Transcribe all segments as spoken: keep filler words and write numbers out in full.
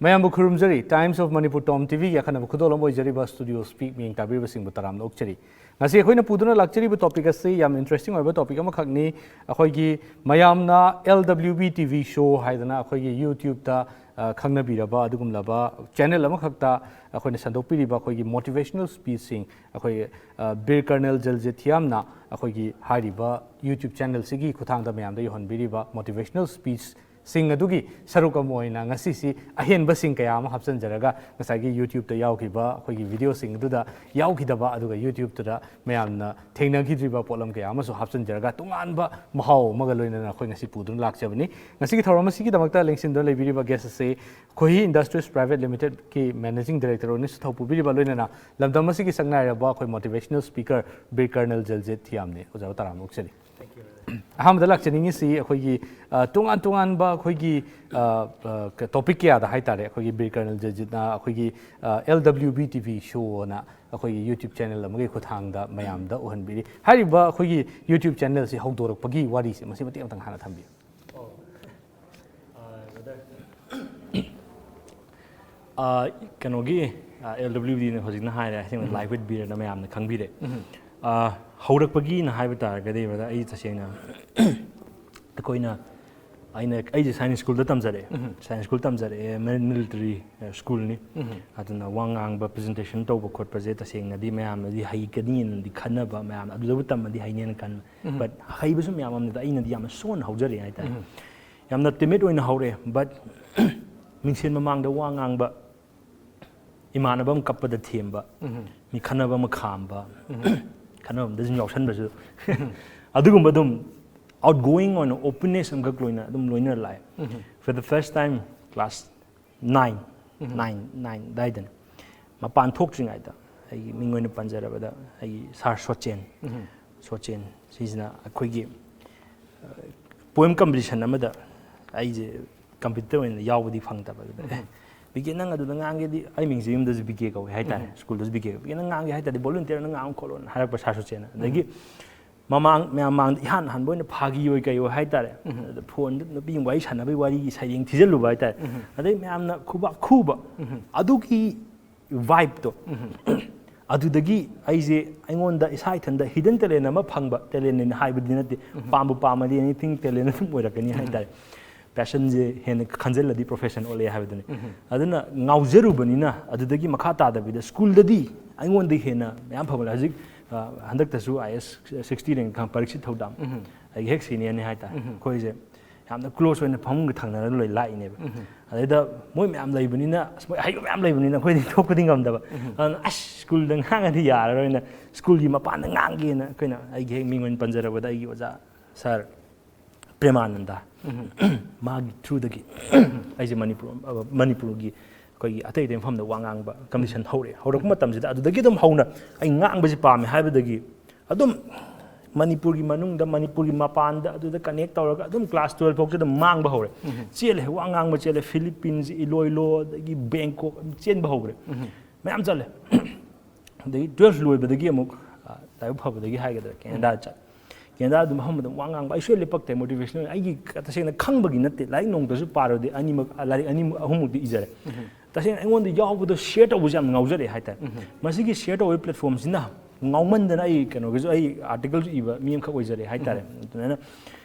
ꯃꯌꯥꯝꯕꯨ ꯈꯨꯔꯨꯝꯖꯔꯤ꯫ Times of Manipur Tom T ꯚꯤꯒꯤ ꯑꯈꯟꯅꯕ ꯈꯨꯗꯣꯜ ꯑꯃ ꯑꯣꯏꯖꯔꯤꯕ Studio Speak ꯃꯤꯌꯦꯡ ꯇꯥꯕꯤꯔꯤꯕꯁꯤꯡꯕꯨ ꯇꯔꯥꯝꯅ ꯑꯣꯛꯆꯔꯤ꯫ ꯉꯁꯤ ꯑꯩꯈꯣꯏꯅ ꯄꯨꯗꯨꯅ ꯂꯥꯛꯆꯔꯤꯕ topic ꯑꯁꯤ ꯌꯥꯝ interesting ꯑꯣꯏꯕ topic ꯑꯃꯈꯛꯅꯤ꯫ ꯑꯩꯈꯣꯏꯒꯤ ꯃꯌꯥꯝꯅ L W B T V show ꯍꯥꯏꯗꯅ ꯑꯩꯈꯣꯏꯒꯤ YouTube-ꯇ, ꯑ, ꯈꯪꯅꯕꯤꯔꯕ ꯑꯗꯨꯒꯨꯝꯂꯕ channel ꯑꯃꯈꯛꯇ ꯑꯩꯈꯣꯏꯅ ꯁꯟꯗꯣꯛꯄꯤꯔꯤꯕ ꯑꯩꯈꯣꯏꯒꯤ motivational speech-ꯁꯤꯡ ꯑꯩꯈꯣꯏ, ꯑ, ꯕꯤꯔ ꯀꯔꯅꯦꯜ ꯖꯜꯖꯤꯠ ꯊꯤꯌꯥꯝꯅ ꯑꯩꯈꯣꯏꯒꯤ ꯍꯥꯏꯔꯤꯕ YouTube channel-ꯁꯤꯒꯤ ꯈꯨꯠꯊꯥꯡꯗ ꯃꯌꯥꯝꯗ ꯌꯧꯍꯟꯕꯤꯔꯤꯕ motivational speech ꯁꯤꯡ ꯑꯗꯨꯒꯤ ꯁꯔꯨꯛ ꯑꯃ ꯑꯣꯏꯅ ꯉꯁꯤꯁꯤ ꯑꯍꯦꯟꯕꯁꯤꯡ ꯀꯌꯥ ꯑꯃ ꯍꯥꯞꯆꯤꯟꯖꯔꯒ, ꯉꯁꯥꯏꯒꯤ YouTube-ꯇ ꯌꯥꯎꯈꯤꯕ ꯑꯩꯈꯣꯏꯒꯤ video-ꯁꯤꯡ ꯑꯗꯨꯗ ꯌꯥꯎꯈꯤꯗꯕ, ꯑꯗꯨꯒ YouTube-ꯇꯨꯗ ꯃꯌꯥꯝꯅ ꯊꯦꯡꯅꯈꯤꯗ꯭ꯔꯤꯕ ꯄꯣꯠꯂꯝ ꯀꯌꯥ ꯑꯃꯁꯨ ꯍꯥꯞꯆꯤꯟꯖꯔꯒ, ꯇꯣꯉꯥꯟꯕ ꯃꯍꯥꯎ ꯑꯃꯒ ꯂꯣꯏꯅꯅ ꯑꯩꯈꯣꯏ ꯉꯁꯤ ꯄꯨꯗꯨꯅ ꯂꯥꯛꯆꯕꯅꯤ꯫ ꯉꯁꯤꯒꯤ ꯊꯧꯔꯝ ꯑꯁꯤꯒꯤꯗꯃꯛꯇ ꯂꯦꯡꯁꯤꯟꯗꯨꯅ ꯂꯩꯕꯤꯔꯤꯕ guest ꯑꯁꯤ ꯈꯣꯏꯍꯤ Industries Private Limited-ꯀꯤ managing director ꯑꯣꯏꯅꯁꯨ ꯊꯧ ꯄꯨꯕꯤꯔꯤꯕ, ꯂꯣꯏꯅꯅ ꯂꯝꯗꯝ ꯑꯁꯤꯒꯤ ꯁꯛꯅꯥꯏꯔꯕ ꯑꯩꯈꯣꯏ motivational speaker ꯕꯤꯔ ꯀꯔꯅꯦꯜ ꯖꯜꯖꯤꯠ ꯊꯤꯌꯥꯝꯅꯤ꯫ ꯑꯣꯖꯥꯕꯨ ꯇꯔꯥꯝꯅ ꯑꯣꯛꯆꯔꯤ꯫ ꯑꯍꯥꯟꯕꯗ ꯂꯥꯛꯆꯅꯤꯡꯉꯤꯁꯤ ꯑꯩꯈꯣꯏꯒꯤ, ꯑ, ꯇꯣꯉꯥꯟ ꯇꯣꯉꯥꯟꯕ ꯑꯩꯈꯣꯏꯒꯤ, ꯑ, ꯑ, ꯀ-, topic ꯀꯌꯥꯗ ꯍꯥꯏꯇꯥꯔꯦ, ꯑꯩꯈꯣꯏꯒꯤ ꯕꯤꯔ ꯀꯔꯅꯦꯜ ꯖꯜꯖꯤꯠꯅ ꯑꯩꯈꯣꯏꯒꯤ, ꯑ, L W B T V show-ꯅ ꯑꯩꯈꯣꯏꯒꯤ YouTube channel ꯑꯃꯒꯤ ꯈꯨꯠꯊꯥꯡꯗ ꯃꯌꯥꯝꯗ ꯎꯍꯟꯕꯤꯔꯤ꯫ ꯍꯥꯏꯔꯤꯕ ꯑꯩꯈꯣꯏꯒꯤ YouTube channel-ꯁꯤ ꯍꯧꯗꯣꯔꯛꯄꯒꯤ ꯋꯥꯔꯤꯁꯦ ꯃꯁꯤ ꯃꯇꯦꯛ ꯑꯃꯇꯪ ꯍꯥꯟꯅ ꯊꯝꯕꯤꯌꯨ꯫ ꯑꯥ, ꯀꯩꯅꯣꯒꯤ, ꯑꯥ, L W B-ꯅ ꯍꯧꯖꯤꯛꯅ ꯍꯥꯏꯔꯦ, ꯑꯁꯦꯡꯕ Life with Birꯅ ꯃꯌꯥꯝꯅ ꯈꯪꯕꯤꯔꯦ꯫ ꯑꯥ, ꯍꯧꯔꯛꯄꯒꯤꯅ ꯍꯥꯏꯕ ꯇꯥꯔꯒꯗꯤ, brother, ꯑꯩ ꯇꯁꯦꯡꯅ ꯑꯩꯈꯣꯏꯅ, ꯑꯩꯅ, ꯑꯩꯁꯦ science school-ꯗ ꯇꯝꯖꯔꯛꯑꯦ꯫ Science school ꯇꯝꯖꯔꯛꯑꯦ, ꯃꯤ-, military, ꯑ, school-ꯅꯤ꯫ ꯑꯗꯨꯅ ꯋꯥ ꯉꯥꯡꯕ, presentation ꯇꯧꯕ ꯈꯣꯠꯄꯁꯦ ꯇꯁꯦꯡꯅꯗꯤ ꯃꯌꯥꯝꯅꯗꯤ ꯍꯩꯒꯅꯤꯅꯗꯤ ꯈꯟꯅꯕ, ꯃꯌꯥꯝꯅ ꯑꯗꯨꯗꯕꯨ ꯇꯝꯃꯗꯤ ꯍꯩꯅꯦꯅ ꯈꯟꯕ꯫ But ꯍꯩꯕꯁꯨ ꯃꯌꯥꯝ ꯑꯃꯅꯤꯗ, ꯑꯩꯅꯗꯤ ꯌꯥꯝꯅ ꯁꯣꯟꯅ ꯍꯧꯖꯔꯛꯑꯦ ꯍꯥꯏꯇꯥꯔꯦ꯫ ꯌꯥꯝꯅ timid ꯑꯣꯏꯅ ꯍꯧꯔꯛꯑꯦ, but ꯃꯤꯡꯁꯦꯜ ꯃꯃꯥꯡꯗ ꯋꯥ ꯉꯥꯡꯕ, ꯏꯃꯥꯟꯅꯕ ꯑꯃ ꯀꯞꯄꯗ ꯊꯦꯝꯕ, ꯃꯤ ꯈꯠꯅꯕ ꯑꯃ ꯈꯥꯝꯕ, ꯈꯠꯅꯕ ꯑꯃꯗ ꯁꯨꯝ ꯌꯥꯎꯁꯟꯕꯁꯨ, ꯑꯗꯨꯒꯨꯝꯕ ꯑꯗꯨꯝ outgoing ꯑꯣꯏꯅ openness ꯑꯃꯈꯛ ꯂꯣꯏꯅ ꯑꯗꯨꯝ ꯂꯣꯏꯅꯔ ꯂꯥꯛꯑꯦ꯫ For the first time class nine, nine, nine ꯑꯗꯥꯏꯗꯅꯦ꯫ ꯃꯄꯥꯟ ꯊꯣꯛꯇ꯭ꯔꯤꯉꯩꯗ ꯑꯩꯒꯤ ꯃꯤꯡ ꯑꯣꯏꯅ ꯄꯟꯖꯔꯕꯗ ꯑꯩꯒꯤ sir ꯁꯣꯆꯦꯟ, ꯁꯣꯆꯦꯟ ꯁꯤꯁꯤꯅ ꯑꯩꯈꯣꯏꯒꯤ, ꯑ, poem competition ꯑꯃꯗ ꯑꯩꯁꯦ competitor ꯑꯣꯏꯅ ꯌꯥꯎꯕꯗꯤ ꯐꯪꯗꯕ꯫ ꯑꯗꯨꯗ, "ꯑꯦ, ꯕꯤ ꯀꯦ, ꯅꯪ ꯑꯗꯨꯗ ꯉꯥꯡꯒꯦꯗꯤ," ꯑꯩ ꯃꯤꯡꯁꯦ ꯌꯨꯝꯗꯁꯨ ꯕꯤ ꯀꯦ ꯀꯧꯋꯦ ꯍꯥꯏꯇꯥꯔꯦ, school-ꯗꯁꯨ ꯕꯤ ꯀꯦ ꯀꯧꯋꯦ, "ꯕꯤ ꯀꯦ, ꯅꯪ ꯉꯥꯡꯒꯦ ꯍꯥꯏꯇꯥꯔꯗꯤ volunteer-ꯅ ꯉꯥꯡꯉꯨ ꯈꯣꯠꯂꯣꯅ" ꯍꯥꯏꯔꯛꯄ sir ꯁꯣꯆꯦꯟꯅ꯫ ꯑꯗꯒꯤ ꯃꯃꯥꯡ ꯃꯌꯥꯝ ꯃꯥꯡꯗ ꯏꯍꯥꯟ ꯍꯥꯟꯕ ꯑꯣꯏꯅ ꯐꯥꯒꯤ ꯑꯣꯏ ꯀꯩ ꯑꯣꯏ ꯍꯥꯏꯇꯥꯔꯦ, ꯑꯗ ꯐꯣꯟꯗ ꯅꯨꯄꯤ ꯑꯃ ꯋꯥꯔꯤ ꯁꯥꯟꯅꯕꯒꯤ ꯋꯥꯔꯤꯒꯤ ꯁꯩꯔꯦꯡ ꯊꯤꯖꯤꯜꯂꯨꯕ ꯍꯥꯏꯇꯥꯔꯦ꯫ ꯑꯗꯩ ꯃꯌꯥꯝꯅ ꯈꯨꯕꯥꯛ ꯈꯨꯕ, ꯑꯗꯨꯒꯤ ꯚꯥꯏꯞꯇꯣ, ꯑꯗꯨꯗꯒꯤ ꯑꯩꯁꯦ ꯑꯩꯉꯣꯟꯗ ꯏꯁꯥ ꯏꯊꯟꯗ ꯍꯤꯗꯟ ꯇꯦꯂꯦꯟ ꯑꯃ ꯐꯪꯕ, ꯇꯦꯂꯦꯟꯅꯦꯅ ꯍꯥꯏꯕꯗꯤ ꯅꯠꯇꯦ, ꯄꯥꯝꯕꯨ ꯄꯥꯝꯃꯗꯤ ꯑꯦꯅꯤꯊꯤꯡ ꯇꯦꯂꯦꯟ ꯑꯗꯨꯝ ꯑꯣꯏꯔꯛꯀꯅꯤ ꯍꯥꯏꯇꯥꯔꯦ꯫ ꯄꯦꯁꯟꯁꯦ ꯍꯦꯟꯅ ꯈꯟꯖꯜꯂꯗꯤ ꯄ꯭ꯔꯣꯐꯦꯁꯟ ꯑꯣꯜꯂꯛꯑꯦ ꯍꯥꯏꯕꯗꯨꯅꯤ꯫ ꯑꯗꯨꯅ ꯉꯥꯎꯖꯔꯨꯕꯅꯤꯅ ꯑꯗꯨꯗꯒꯤ ꯃꯈꯥ ꯇꯥꯗꯕꯤꯗ ꯁ꯭ꯀꯨꯜꯗꯗꯤ ꯑꯩꯉꯣꯟꯗꯒꯤ ꯍꯦꯟꯅ ꯃꯌꯥꯝ ꯐꯕ ꯂꯩ꯫ ꯍꯧꯖꯤꯛ, ꯑ, ꯍꯟꯗꯛꯇꯁꯨ ꯑꯥꯏ ꯑꯦꯁ ꯁꯤꯛꯁꯇꯤ ꯔꯦꯡ ꯄꯔꯤꯛꯁꯤꯠ ꯊꯧꯗꯥꯝ, ꯑꯩꯒꯤ ꯍꯦꯛ ꯁꯤꯅꯤꯌꯔꯅꯤ ꯍꯥꯏꯇꯥꯔꯦ꯫ ꯑꯩꯈꯣꯏꯁꯦ ꯌꯥꯝꯅ ꯀ꯭ꯂꯣꯁ ꯑꯣꯏꯅ ꯐꯃꯨꯡꯒ ꯊꯪꯅꯔ ꯂꯣꯏ ꯂꯥꯛꯏꯅꯦꯕ꯫ ꯑꯗꯩꯗ ꯃꯣꯏ ꯃꯌꯥꯝ ꯂꯩꯕꯅꯤꯅ, ꯑꯁ, ꯃꯣꯏ ꯑꯍꯩꯕ ꯃꯌꯥꯝ ꯂꯩꯕꯅꯤꯅ ꯑꯩꯈꯣꯏꯗꯤ ꯊꯣꯛꯄꯗꯤ ꯉꯝꯗꯕ꯫ ꯑꯗꯨꯅ ꯑꯁ, ꯁ꯭ꯀꯨꯜꯗ ꯉꯥꯡꯉꯗꯤ ꯌꯥꯔꯔꯣꯏꯅ ꯁ꯭ꯀꯨꯜꯒꯤ ꯃꯄꯥꯟꯗ ꯉꯥꯡꯒꯦꯅ ꯑꯩꯈꯣꯏꯅ, ꯑꯩꯒꯤ ꯍꯦꯛ ꯃꯤꯡ ꯑꯣꯏꯅ ꯄꯟꯖꯔꯕꯗ ꯑꯩꯒꯤ ꯑꯣꯖꯥ ꯁꯥꯔ ꯄ꯭ꯔꯦꯃꯥꯅꯟꯗ, ꯃꯥꯒꯤ ꯊ꯭ꯔꯨꯗꯒꯤ ꯑꯩꯁꯦ ꯃꯅꯤꯄꯨꯔ, ꯃꯅꯤꯄꯨꯔꯒꯤ ꯑꯩꯈꯣꯏꯒꯤ ꯑꯇꯩ ꯑꯇꯩ ꯃꯐꯝꯗ ꯋꯥ ꯉꯥꯡꯕ ꯀꯝꯄꯤꯇꯤꯁꯟ ꯍꯧꯔꯛꯑꯦ꯫ ꯍꯧꯔꯛꯄ ꯃꯇꯝꯁꯤꯗ ꯑꯗꯨꯗꯒꯤ ꯑꯗꯨꯝ ꯍꯧꯅ ꯑꯩ ꯉꯥꯡꯕꯁꯤ ꯄꯥꯝꯃꯦ ꯍꯥꯏꯕꯗꯒꯤ ꯑꯗꯨꯝ ꯃꯅꯤꯄꯨꯔꯒꯤ ꯃꯅꯨꯡꯗ, ꯃꯅꯤꯄꯨꯔꯒꯤ ꯃꯄꯥꯟꯗ, ꯑꯗꯨꯗ ꯀꯅꯦꯛ ꯇꯧꯔꯒ ꯑꯗꯨꯝ ꯀ꯭ꯂꯥꯁ ꯇꯨꯌꯦꯜꯐ ꯐꯥꯎꯁꯦ ꯑꯗꯨꯝ ꯃꯥꯡꯕ ꯍꯧꯔꯦ꯫ ꯆꯦꯜꯂꯦ, ꯋꯥ ꯉꯥꯡꯕ ꯆꯦꯜꯂꯦ, ꯐꯤꯂꯤꯄꯤꯟꯁ, ꯏꯂꯣꯏꯂꯣ, ꯑꯗꯒꯤ ꯕꯦꯡꯀꯣꯛ ꯑꯗꯨꯝ ꯆꯦꯟꯕ ꯍꯧꯈ꯭ꯔꯦ꯫ ꯃꯌꯥꯝ ꯆꯠꯂꯦ꯫ ꯑꯗꯒꯤ ꯇꯨꯌꯦꯜꯐ ꯂꯣꯏꯕꯗꯒꯤ ꯑꯃꯨꯛ, ꯑ, ꯂꯥꯏꯕꯛ ꯐꯕꯗꯒꯤ ꯍꯥꯏꯒꯗ꯭ꯔꯥ, ꯀꯦꯅꯦꯗꯥꯗ ꯆꯠꯂꯦ꯫ ꯀꯦꯅꯦꯗꯥꯗ ꯑꯗꯨꯝ ꯃꯐꯝ ꯑꯗꯨꯝ ꯋꯥ ꯉꯥꯡꯕ, ꯑꯩ ꯁꯨꯡꯂꯦꯞ ꯂꯦꯞꯄꯛꯇꯦ, ꯃꯣꯇꯤꯚꯦꯁꯅꯦꯜ ꯑꯣꯏꯅ꯫ ꯑꯩꯒꯤ ꯇꯁꯦꯡꯅ ꯈꯪꯕꯒꯤ ꯅꯠꯇꯦ, ꯂꯥꯏꯔꯤꯛ ꯅꯣꯡꯃꯇꯁꯨ ꯄꯥꯔꯨꯗꯦ, ꯑꯅꯤꯃꯛ, ꯂꯥꯏꯔꯤꯛ ꯑꯅꯤꯃꯛ, ꯑꯍꯨꯝꯃꯨꯛꯇꯤ ꯏꯖꯔꯦ꯫ ꯇꯁꯦꯡꯅ ꯑꯩꯉꯣꯟꯗ ꯌꯥꯎꯕꯗꯣ ꯁꯤꯌꯔ ꯇꯧꯕꯁꯦ ꯌꯥꯝ ꯉꯥꯎꯖꯔꯛꯑꯦ ꯍꯥꯏꯇꯥꯔꯦ꯫ ꯃꯁꯤꯒꯤ ꯁꯤꯌꯔ ꯇꯧꯕꯒꯤ ꯄ꯭ꯂꯦꯠꯐꯣꯝꯁꯤꯅ ꯉꯥꯎꯃꯟꯗꯅ ꯑꯩ ꯀꯩꯅꯣꯒꯤꯁꯨ, ꯑꯩ ꯑꯥꯔꯇꯤꯀꯜꯁꯨ ꯏꯕ ꯃꯤ ꯑꯃꯈꯛ ꯑꯣꯏꯖꯔꯦ ꯍꯥꯏꯇꯥꯔꯦ꯫ ꯑꯗꯨꯃꯥꯏꯅ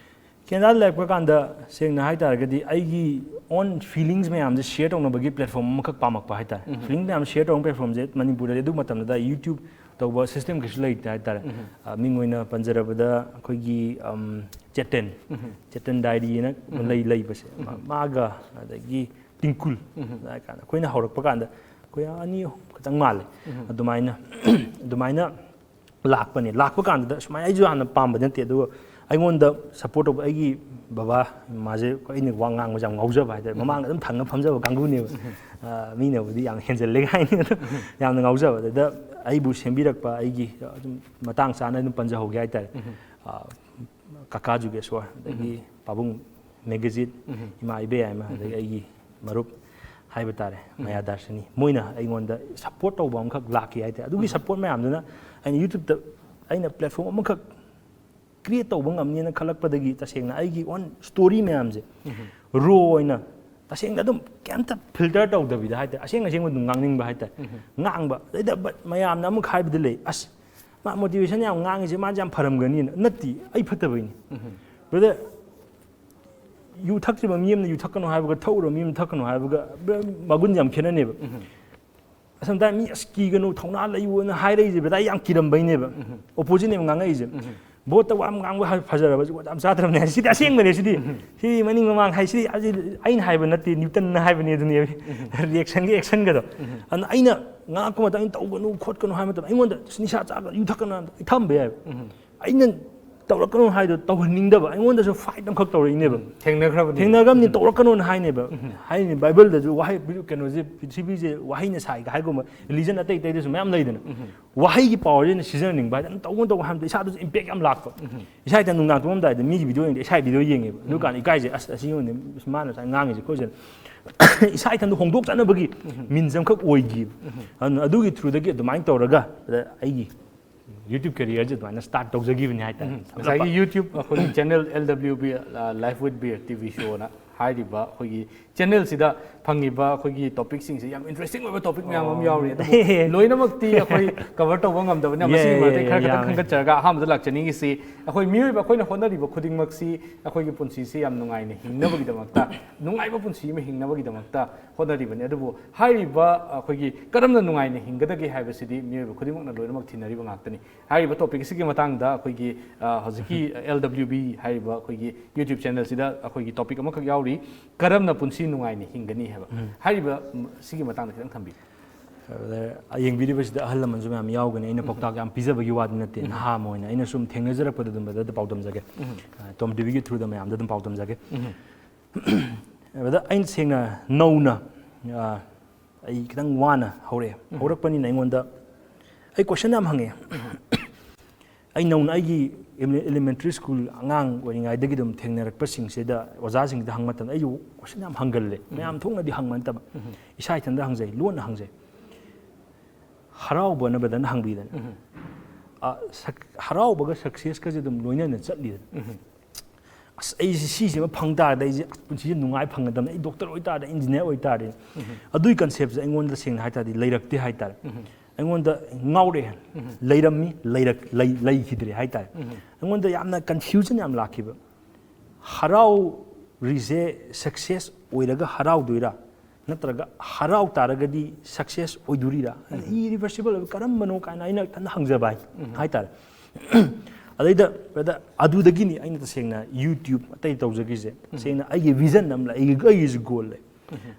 ꯀꯦꯅꯦꯗꯥꯗ ꯂꯩꯔꯛꯄ ꯀꯥꯟꯗ, ꯁꯦꯡꯅ ꯍꯥꯏ ꯇꯥꯔꯒꯗꯤ, ꯑꯩꯒꯤ ꯑꯣꯟ ꯐꯤꯂꯤꯡꯁ ꯃꯌꯥꯝꯁꯦ ꯁꯤꯌꯔ ꯇꯧꯅꯕꯒꯤ ꯄ꯭ꯂꯦꯠꯐꯣꯝ ꯑꯃꯈꯛ ꯄꯥꯝꯃꯛꯄ ꯍꯥꯏ ꯇꯥꯔꯦ꯫ ꯐꯤꯂꯤꯡ ꯃꯌꯥꯝ ꯁꯤꯌꯔ ꯇꯧꯕ ꯄ꯭ꯂꯦꯠꯐꯣꯝꯁꯦ ꯃꯅꯤꯄꯨꯔꯗꯗꯤ ꯑꯗꯨ ꯃꯇꯝꯗꯨꯗ ꯌꯨꯇ꯭ꯌꯨꯕ ꯇꯧꯕ ꯁꯤꯁꯇꯦꯝ ꯀꯩꯁꯨ ꯂꯩꯇꯦ ꯍꯥꯏ ꯇꯥꯔꯦ꯫ ꯑ, ꯃꯤꯡ ꯑꯣꯏꯅ ꯄꯟꯖꯔꯕꯗ ꯑꯩꯈꯣꯏꯒꯤ, ꯑꯝ, ꯆꯦꯇꯟ, ꯆꯦꯇꯟ ꯗꯥꯏꯔꯤꯅ ꯂꯩ, ꯂꯩꯕꯁꯦ꯫ ꯃꯥ-, ꯃꯥꯒ, ꯑꯗꯒꯤ ꯇꯤꯡꯀꯨꯜ, ꯍꯥꯏ ꯀꯥꯟꯗ ꯑꯩꯈꯣꯏꯅ ꯍꯧꯔꯛꯄ ꯀꯥꯟꯗ ꯑꯩꯈꯣꯏ ꯑꯅꯤ ꯑꯍꯨꯝ ꯈꯛꯇꯪ ꯃꯥꯜꯂꯦ꯫ ꯑꯗꯨꯃꯥꯏꯅ, ꯑꯗꯨꯃꯥꯏꯅ ꯂꯥꯛꯄꯅꯦ꯫ ꯂꯥꯛꯄ ꯀꯥꯟꯗꯨꯗ ꯁꯨꯃꯥꯏꯅ ꯑꯩꯁꯨ ꯍꯥꯟꯅ ꯄꯥꯝꯕ ꯅꯠꯇꯦ, ꯑꯗꯨꯒ ꯑꯩꯉꯣꯟꯗ ꯁꯞꯄꯣꯔꯠ ꯇꯧꯕ ꯑꯩꯒꯤ ꯕꯕꯥ, ꯃꯥꯁꯦ ꯑꯩꯅ ꯋꯥ ꯉꯥꯡꯕꯁꯦ ꯌꯥꯝ ꯉꯥꯎꯖꯕ ꯍꯥꯏꯇꯥꯔꯦ꯫ ꯃꯃꯥꯡꯗ ꯑꯗꯨꯝ ꯊꯪꯅ ꯐꯝꯖꯕ ꯀꯥꯡꯕꯨꯅꯦꯕ꯫ ꯑ, ꯃꯤꯅꯕꯨꯗꯤ ꯌꯥꯝ ꯍꯦꯟꯖꯜꯂꯦ ꯀꯥꯏꯅ ꯑꯗꯨꯝ ꯌꯥꯝꯅ ꯉꯥꯎꯖꯕ꯫ ꯑꯗꯨꯗ ꯑꯩꯕꯨ ꯁꯦꯝꯕꯤꯔꯛꯄ ꯑꯩꯒꯤ ꯑꯗꯨꯝ ꯃꯇꯥꯡ ꯆꯥꯅ ꯑꯗꯨꯝ ꯄꯟꯖꯍꯧꯒꯦ ꯍꯥꯏꯇꯥꯔꯦ꯫ ꯑ, ꯀꯀꯥ ꯖꯨꯒꯦꯁꯣꯔ, ꯑꯗꯒꯤ ꯄꯥꯕꯨꯡ ꯃꯦꯒꯖꯤꯠ, ꯏꯃꯥ ꯏꯕꯦꯌꯥꯏꯃ, ꯑꯗꯒꯤ ꯑꯩꯒꯤ ꯃꯔꯨꯞ ꯍꯥꯏꯕ ꯇꯥꯔꯦ, ꯃꯌꯥ ꯗꯥꯔꯁꯤꯅꯤ, ꯃꯣꯏꯅ ꯑꯩꯉꯣꯟꯗ ꯁꯞꯄꯣꯔꯠ ꯇꯧꯕ ꯑꯃꯈꯛ ꯂꯥꯛꯈꯤ ꯍꯥꯏꯇꯥꯔꯦ꯫ ꯑꯗꯨꯒꯤ ꯁꯞꯄꯣꯔꯠ ꯃꯌꯥꯝꯗꯨꯅ ꯑꯩꯅ ꯌꯨꯇ꯭ꯌꯨꯕꯇ ꯑꯩꯅ ꯄ꯭ꯂꯦꯠꯐꯣꯝ ꯑꯃꯈꯛ ꯀ꯭ꯔꯤꯌꯦꯠ ꯇꯧꯕ ꯉꯝꯅꯤꯅ ꯈꯜꯂꯛꯄꯗꯒꯤ ꯇꯁꯦꯡꯅ ꯑꯩꯒꯤ ꯑꯣꯟ ꯁ꯭ꯇꯣꯔꯤ ꯃꯌꯥꯝꯁꯦ ꯔꯣ ꯑꯣꯏꯅ ꯇꯁꯦꯡꯅ ꯑꯗꯨꯝ ꯀꯩꯝꯇ ꯐꯤꯜꯇꯔ ꯇꯧꯗꯕꯤꯗ ꯍꯥꯏꯇꯥꯔꯦ, ꯑꯁꯦꯡ ꯑꯁꯦꯡꯕ ꯑꯗꯨꯝ ꯉꯥꯡꯅꯤꯡꯕ ꯍꯥꯏꯇꯥꯔꯦ, ꯉꯥꯡꯕ꯫ ꯑꯗꯩꯗ ꯕꯠ ꯃꯌꯥꯝꯅ ꯑꯃꯨꯛ ꯍꯥꯏꯕꯗ ꯂꯩ, "ꯑꯁ, ꯃꯥ ꯃꯣꯇꯤꯚꯦꯁꯟ ꯌꯥꯝ ꯉꯥꯡꯉꯤꯁꯦ, ꯃꯥꯁꯦ ꯌꯥꯝ ꯐꯔꯝꯒꯅꯤꯅ"꯫ ꯅꯠꯇꯦ, ꯑꯩ ꯐꯠꯇꯕꯩꯅꯤ꯫ ꯕ꯭ꯔꯗꯔ, ꯌꯨ ꯊꯛꯇ꯭ꯔꯤꯕ ꯃꯤ ꯑꯃꯅ ꯌꯨ ꯊꯛꯀꯅꯨ ꯍꯥꯏꯕꯒ ꯊꯛꯎꯔꯕ ꯃꯤ ꯑꯃ ꯊꯛꯀꯅꯨ ꯍꯥꯏꯕꯒ ꯕ꯭ꯔ-, ꯃꯒꯨꯟ ꯌꯥꯝ ꯈꯦꯠꯅꯅꯦꯕ꯫ ꯑꯁꯝꯇ ꯃꯤ "ꯑꯁ, ꯀꯤꯒꯅꯨ, ꯊꯧꯅꯥ ꯂꯩꯌꯨꯅ" ꯍꯥꯏꯔꯛꯏꯁꯦ, ꯕ꯭ꯔꯗꯔ, ꯑꯩ ꯌꯥꯝ ꯀꯤꯔꯝꯕꯩꯅꯦꯕ꯫ ꯑꯣꯄꯣꯖꯤꯠꯅꯦꯕ ꯉꯥꯡꯉꯛꯏꯁꯦ꯫ ꯕꯣꯠꯇ ꯋꯥ ꯑꯃ ꯉꯥꯡꯕ ꯍ-, ꯐꯖꯔꯕꯁꯦ ꯋꯥ ꯌꯥꯝ ꯆꯥꯗ꯭ꯔꯕꯅꯦ꯫ ꯁꯤꯗꯤ ꯑꯁꯦꯡꯕꯅꯦ꯫ ꯁꯤꯗꯤ, ꯁꯤꯗꯤ ꯃꯅꯤꯡ ꯃꯃꯥꯡ ꯍꯥꯏ, ꯁꯤꯗꯤ ꯑꯁꯤ ꯑꯩꯅ ꯍꯥꯏꯕ ꯅꯠꯇꯦ, ꯅ꯭ꯌꯨꯇꯟꯅ ꯍꯥꯏꯕꯅꯦ ꯑꯗꯨꯅꯦꯕ꯫ ꯔꯤꯌꯦꯛꯁꯟꯒꯤ ꯑꯦꯛꯁꯟꯒꯗꯣ꯫ ꯑꯗꯨꯅ ꯑꯩꯅ ꯉꯥꯡꯉꯛꯄ ꯃꯇꯝꯗ, ꯑꯩꯅ "ꯇꯧꯒꯅꯨ ꯈꯣꯠꯀꯅꯨ" ꯍꯥꯏꯕ ꯃꯇꯝꯗ ꯑꯩꯉꯣꯟꯗ "ꯅꯤꯁꯥ ꯆꯥꯒꯅꯨ, ꯌꯨ ꯊꯛꯀꯅꯨ" ꯍꯥꯏꯕ ꯊꯝꯕ ꯌꯥꯏꯕ꯫ ꯑꯩꯅ "ꯇꯧꯔꯛꯀꯅꯨ" ꯍꯥꯏꯗꯣ ꯇꯧꯍꯟꯅꯤꯡꯗꯕ, ꯑꯩꯉꯣꯟꯗꯁꯨ ꯐꯥꯏꯠ ꯑꯃꯈꯛ ꯇꯧꯔꯛꯏꯅꯦꯕ꯫ ꯊꯦꯡꯅꯈ꯭ꯔꯕꯅꯤ꯫ "ꯊꯦꯡꯅꯈ꯭ꯔꯕꯅꯤ, ꯇꯧꯔꯛꯀꯅꯣꯅ" ꯍꯥꯏꯅꯦꯕ꯫ ꯍꯥꯏꯅꯤ, ꯕꯥꯏꯕꯜꯗꯁꯨ ꯋꯥꯍꯩ, ꯀꯩꯅꯣꯁꯦ, "ꯄ꯭ꯔꯤꯊꯤꯕꯤꯁꯦ ꯋꯥꯍꯩꯅ ꯁꯥꯏꯒ" ꯍꯥꯏꯒꯨꯝꯕ, ꯔꯤꯂꯤꯖꯟ ꯑꯇꯩ ꯑꯇꯩꯗꯁꯨ ꯃꯌꯥꯝ ꯂꯩꯗꯅ꯫ ꯋꯥꯍꯩꯒꯤ ꯄꯥꯋꯔꯁꯦ ꯑꯩꯅ ꯁꯤꯖꯤꯟꯅꯅꯤꯡꯕ ꯍꯥꯏꯗꯤ, ꯑꯗꯨꯝ ꯇꯧꯒꯅꯨ ꯇꯧꯒꯅꯨ ꯍꯥꯏꯕꯗ ꯏꯁꯥꯗꯁꯨ ꯏꯝꯄꯦꯛ ꯌꯥꯝ ꯂꯥꯛꯄ꯫ ꯏꯁꯥ ꯏꯊꯟ ꯅꯨꯡꯗꯥꯡ ꯇꯨꯝꯃꯝꯗꯥꯏꯗ ꯃꯤꯒꯤ ꯚꯤꯗꯤꯑꯣ ꯌꯦꯡꯗꯦ, ꯏꯁꯥꯒꯤ ꯚꯤꯗꯤꯑꯣ ꯌꯦꯡꯉꯦꯕ꯫ ꯑꯗꯨꯀꯥꯟꯗ ꯏꯀꯥꯏꯁꯦ, "ꯑꯁ, ꯑꯁꯤ ꯌꯦꯡꯉꯨꯅꯦ, ꯃꯥꯅ ꯁꯨꯃꯥꯏꯅ ꯉꯥꯡꯉꯤꯁꯦ ꯈꯣꯠꯁꯦ"꯫ ꯏꯁꯥ ꯏꯊꯟꯗ ꯍꯣꯡꯗꯣꯛꯆꯅꯕꯒꯤ ꯃꯤꯟꯁ ꯑꯃꯈꯛ ꯑꯣꯏꯈꯤꯕ꯫ ꯑꯗꯨꯅ ꯑꯗꯨꯒꯤ ꯊ꯭ꯔꯨꯗꯒꯤ ꯑꯗꯨꯃꯥꯏꯅ ꯇꯧꯔꯒ ꯑꯗ ꯑꯩꯒꯤ ꯌꯨꯇ꯭ꯌꯨꯕ ꯀꯦꯔꯤꯌꯔꯁꯦ ꯑꯗꯨꯃꯥꯏꯅ ꯁ꯭ꯇꯥꯔꯠ ꯇꯧꯖꯈꯤꯕꯅꯤ ꯍꯥꯏꯇꯥꯔꯦ꯫ ꯎꯝ꯫ ꯉꯁꯥꯏꯒꯤ ꯌꯨꯇ꯭ꯌꯨꯕ ꯑꯩꯈꯣꯏꯒꯤ ꯆꯦꯅꯦꯜ, "ꯑꯦꯜ ꯗꯕ꯭ꯂꯤꯎ ꯕꯤ, ꯑ, Life with Beer T V Show" ꯑꯅ ꯍꯥꯏꯔꯤꯕ ꯑꯩꯈꯣꯏꯒꯤ ꯆꯦꯅꯦꯜꯁꯤꯗ ꯐꯪꯉꯤꯕ ꯑꯩꯈꯣꯏꯒꯤ ꯇꯣꯄꯤꯛꯁꯤꯡꯁꯦ ꯌꯥꯝ ꯏꯟꯇꯔꯦꯁꯇꯤꯡ ꯑꯣꯏꯕ ꯇꯣꯄꯤꯛ ꯃꯌꯥꯝ ꯑꯃ ꯌꯥꯎꯔꯤ꯫ ꯑꯗꯨꯕꯨ ꯂꯣꯏꯅꯃꯛꯇꯤ ꯑꯩꯈꯣꯏ ꯀꯚꯔ ꯇꯧꯕ ꯉꯝꯗꯕꯅꯤꯅ, ꯌꯥꯏ, ꯃꯁꯤꯒꯤ ꯌꯥꯏ, ꯃꯔꯛꯇꯒꯤ ꯈꯔ ꯈꯛꯇꯪ ꯌꯥꯝꯃꯦ꯫ ꯈꯟꯒꯠꯆꯔꯒ ꯑꯍꯥꯟꯕꯗ ꯂꯥꯛꯆꯅꯤꯡꯉꯤꯁꯤ, ꯑꯩꯈꯣꯏ ꯃꯤꯑꯣꯏꯕ ꯑꯩꯈꯣꯏꯅ ꯍꯣꯠꯅꯔꯤꯕ ꯈꯨꯗꯤꯡꯃꯛꯁꯤ ꯑꯩꯈꯣꯏꯒꯤ ꯄꯨꯟꯁꯤꯁꯤ ꯌꯥꯝ ꯅꯨꯡꯉꯥꯏꯅ ꯍꯤꯡꯅꯕꯒꯤꯗꯃꯛꯇ, ꯅꯨꯡꯉꯥꯏꯕ ꯄꯨꯟꯁꯤ ꯑꯃ ꯍꯤꯡꯅꯕꯒꯤꯗꯃꯛꯇ ꯍꯣꯠꯅꯔꯤꯕꯅꯤ꯫ ꯑꯗꯨꯕꯨ ꯍꯥꯏꯔꯤꯕ ꯑꯩꯈꯣꯏꯒꯤ ꯀꯔꯝꯅ ꯅꯨꯡꯉꯥꯏꯅ ꯍꯤꯡꯒꯗꯒꯦ ꯍꯥꯏꯕꯁꯤꯗꯤ ꯃꯤꯑꯣꯏꯕ ꯈꯨꯗꯤꯡꯃꯛꯅ ꯂꯣꯏꯅꯃꯛ ꯊꯤꯅꯔꯤꯕ ꯉꯥꯛꯇꯅꯤ꯫ ꯍꯥꯏꯔꯤꯕ ꯇꯣꯄꯤꯛ ꯑꯁꯤꯒꯤ ꯃꯇꯥꯡꯗ ꯑꯩꯈꯣꯏꯒꯤ, ꯑ, ꯍꯧꯖꯤꯛꯀꯤ ꯑꯦꯜ ꯗꯕ꯭ꯂꯤꯎ ꯕꯤ ꯍꯥꯏꯔꯤꯕ ꯑꯩꯈꯣꯏꯒꯤ ꯌꯨꯇ꯭ꯌꯨꯕ ꯆꯦꯅꯦꯜꯁꯤꯗ ꯑꯩꯈꯣꯏꯒꯤ ꯇꯣꯄꯤꯛ ꯑꯃꯈꯛ ꯌꯥꯎꯔꯤ, "ꯀꯔꯝꯅ ꯄꯨꯟꯁꯤ ꯅꯨꯡꯉꯥꯏꯅ ꯍꯤꯡꯒꯅꯤ" ꯍꯥꯏꯕ꯫ ꯎꯝ꯫ ꯍꯥꯏꯔꯤꯕ, ꯎꯝ, ꯁꯤꯒꯤ ꯃꯇꯥꯡꯗ ꯈꯤꯇꯪ ꯊꯝꯕꯤꯌꯨ꯫ ꯑꯗ ꯌꯦꯡꯕꯤꯔꯤꯕꯁꯤꯗ ꯑꯍꯜ ꯂꯃꯟꯁꯨ ꯃꯌꯥꯝ ꯌꯥꯎꯒꯅꯤ꯫ ꯑꯩꯅ ꯎꯝ꯫ ꯄꯥꯎꯇꯥꯛ ꯌꯥꯝ ꯄꯤꯖꯕꯒꯤ ꯋꯥꯗꯤ ꯅꯠꯇꯦ꯫ ꯎꯝ꯫ ꯅꯍꯥ ꯑꯃ ꯑꯣꯏꯅ ꯑꯩꯅ ꯁꯨꯝ ꯊꯦꯡꯅꯖꯔꯛꯄꯗ ꯑꯗꯨꯝ ꯕ꯭ꯔꯗꯔꯗ ꯄꯥꯎꯗꯝꯖꯒꯦ꯫ ꯎꯝ꯫ ꯑ, ꯇꯣꯝ ꯇꯤ ꯚꯤꯒꯤ ꯊ꯭ꯔꯨꯗ ꯃꯌꯥꯝꯗ ꯑꯗꯨꯝ ꯄꯥꯎꯗꯝꯖꯒꯦ꯫ ꯎꯝ꯫ ꯕ꯭ꯔꯗꯔ, ꯑꯩꯅ ꯁꯦꯡꯅ ꯅꯧꯅ, ꯑ, ꯑꯩ ꯈꯤꯇꯪ ꯋꯥꯅ ꯍꯧꯔꯛꯑꯦ꯫ ꯎꯝ꯫ ꯍꯧꯔꯛꯄꯅꯤꯅ ꯑꯩꯉꯣꯟꯗ ꯑꯩ ꯀꯣꯏꯁꯟ ꯌꯥꯝ ꯍꯪꯉꯛꯑꯦ꯫ ꯑꯩ ꯅꯧꯅ ꯑꯩꯒꯤ ꯏꯂꯤ-, ꯏꯂꯤꯃꯦꯟꯇꯔꯤ ꯁ꯭ꯀꯨꯜ ꯑꯉꯥꯡ ꯑꯣꯏꯔꯤꯉꯩꯗꯒꯤ ꯑꯗꯨꯝ ꯊꯦꯡꯅꯔꯛꯄꯁꯤꯡꯁꯤꯗ ꯑꯣꯖꯥꯁꯤꯡꯁꯤꯗ ꯍꯪꯕ ꯃꯇꯝꯗ ꯑꯩꯁꯨ ꯀꯣꯏꯁꯟ ꯌꯥꯝ ꯍꯪꯒꯜꯂꯦ꯫ ꯎꯝ꯫ ꯃꯌꯥꯝ ꯊꯣꯛꯅꯗꯤ ꯍꯪꯕ ꯅꯠꯇꯕ꯫ ꯎꯝ꯫ ꯏꯁꯥ ꯏꯊꯟꯗ ꯍꯪꯖꯩ, ꯂꯣꯟꯅ ꯍꯪꯖꯩ꯫ ꯍꯔꯥꯎꯕꯅ ꯕ꯭ꯔꯗꯔꯅ ꯍꯪꯕꯤꯗꯅ꯫ ꯎꯝ꯫ ꯑ, ꯁꯛ- ꯍꯔꯥꯎꯕꯒ ꯁꯛꯁꯦꯁꯀꯁꯦ ꯑꯗꯨꯝ ꯂꯣꯏꯅꯅ ꯆꯠꯂꯤꯗꯅ꯫ ꯑꯁ, ꯑꯩꯁꯦ ꯁꯤꯁꯤꯃ ꯐꯪ ꯇꯥꯔꯗꯤ ꯑꯩꯁꯦ, ꯑꯁ, ꯄꯨꯟꯁꯤꯁꯦ ꯅꯨꯡꯉꯥꯏ ꯐꯪꯒꯗꯕꯅꯤ, ꯑꯩ ꯗꯣꯛꯇꯔ ꯑꯣꯏꯇꯥꯔꯗꯤ, ꯏꯟꯖꯤꯅꯤꯌꯥꯔ ꯑꯣꯏꯇꯥꯔꯗꯤ꯫ ꯑꯗꯨꯒꯤ ꯀꯟꯁꯦꯞꯁꯦ ꯑꯩꯉꯣꯟꯗ ꯁꯦꯡꯅ ꯍꯥꯏ ꯇꯥꯔꯗꯤ ꯂꯩꯔꯛꯇꯦ ꯍꯥꯏ ꯇꯥꯔꯦ꯫ ꯑꯩꯉꯣꯟꯗ ꯉꯥꯎꯔꯛꯑꯦ꯫ ꯂꯩꯔꯝꯃꯤ, ꯂꯩꯔꯛ- ꯂꯩ- ꯂꯩꯈꯤꯗ꯭ꯔꯦ ꯍꯥꯏ ꯇꯥꯔꯦ꯫ ꯑꯩꯉꯣꯟꯗ ꯌꯥꯝꯅ ꯀꯟꯐ꯭ꯌꯨꯖꯟ ꯌꯥꯝ ꯂꯥꯛꯈꯤꯕ꯫ ꯍꯔꯥꯎꯔꯤꯁꯦ ꯁꯛꯁꯦꯁ ꯑꯣꯏꯔꯒ ꯍꯔꯥꯎꯗꯣꯏꯔꯥ, ꯅꯠꯇ꯭ꯔꯒ ꯍꯔꯥꯎ ꯇꯥꯔꯒꯗꯤ ꯁꯛꯁꯦꯁ ꯑꯣꯏꯗꯣꯔꯤꯔꯥ? ꯏꯔꯤꯚꯔꯁꯤꯕꯜ ꯑꯣꯏꯕ ꯀꯔꯝꯕꯅꯣ ꯀꯥꯏꯅ ꯑꯩꯅ ꯏꯊꯟꯗ ꯍꯪꯖꯕ ꯍꯥꯏ- ꯍꯥꯏꯇꯥꯔꯦ꯫ ꯑꯗꯩꯗ, brother, ꯑꯗꯨꯗꯒꯤꯅꯤ ꯑꯩꯅ ꯇꯁꯦꯡꯅ YouTube ꯑꯇꯩ ꯇꯧꯖꯈꯤꯁꯦ꯫ ꯇꯁꯦꯡꯅ ꯑꯩꯒꯤ ꯚꯤꯖꯟ ꯑꯃ ꯂꯩ, ꯑꯩꯒꯤ, ꯑꯩꯒꯤꯁꯨ ꯒꯣꯜ ꯂꯩ꯫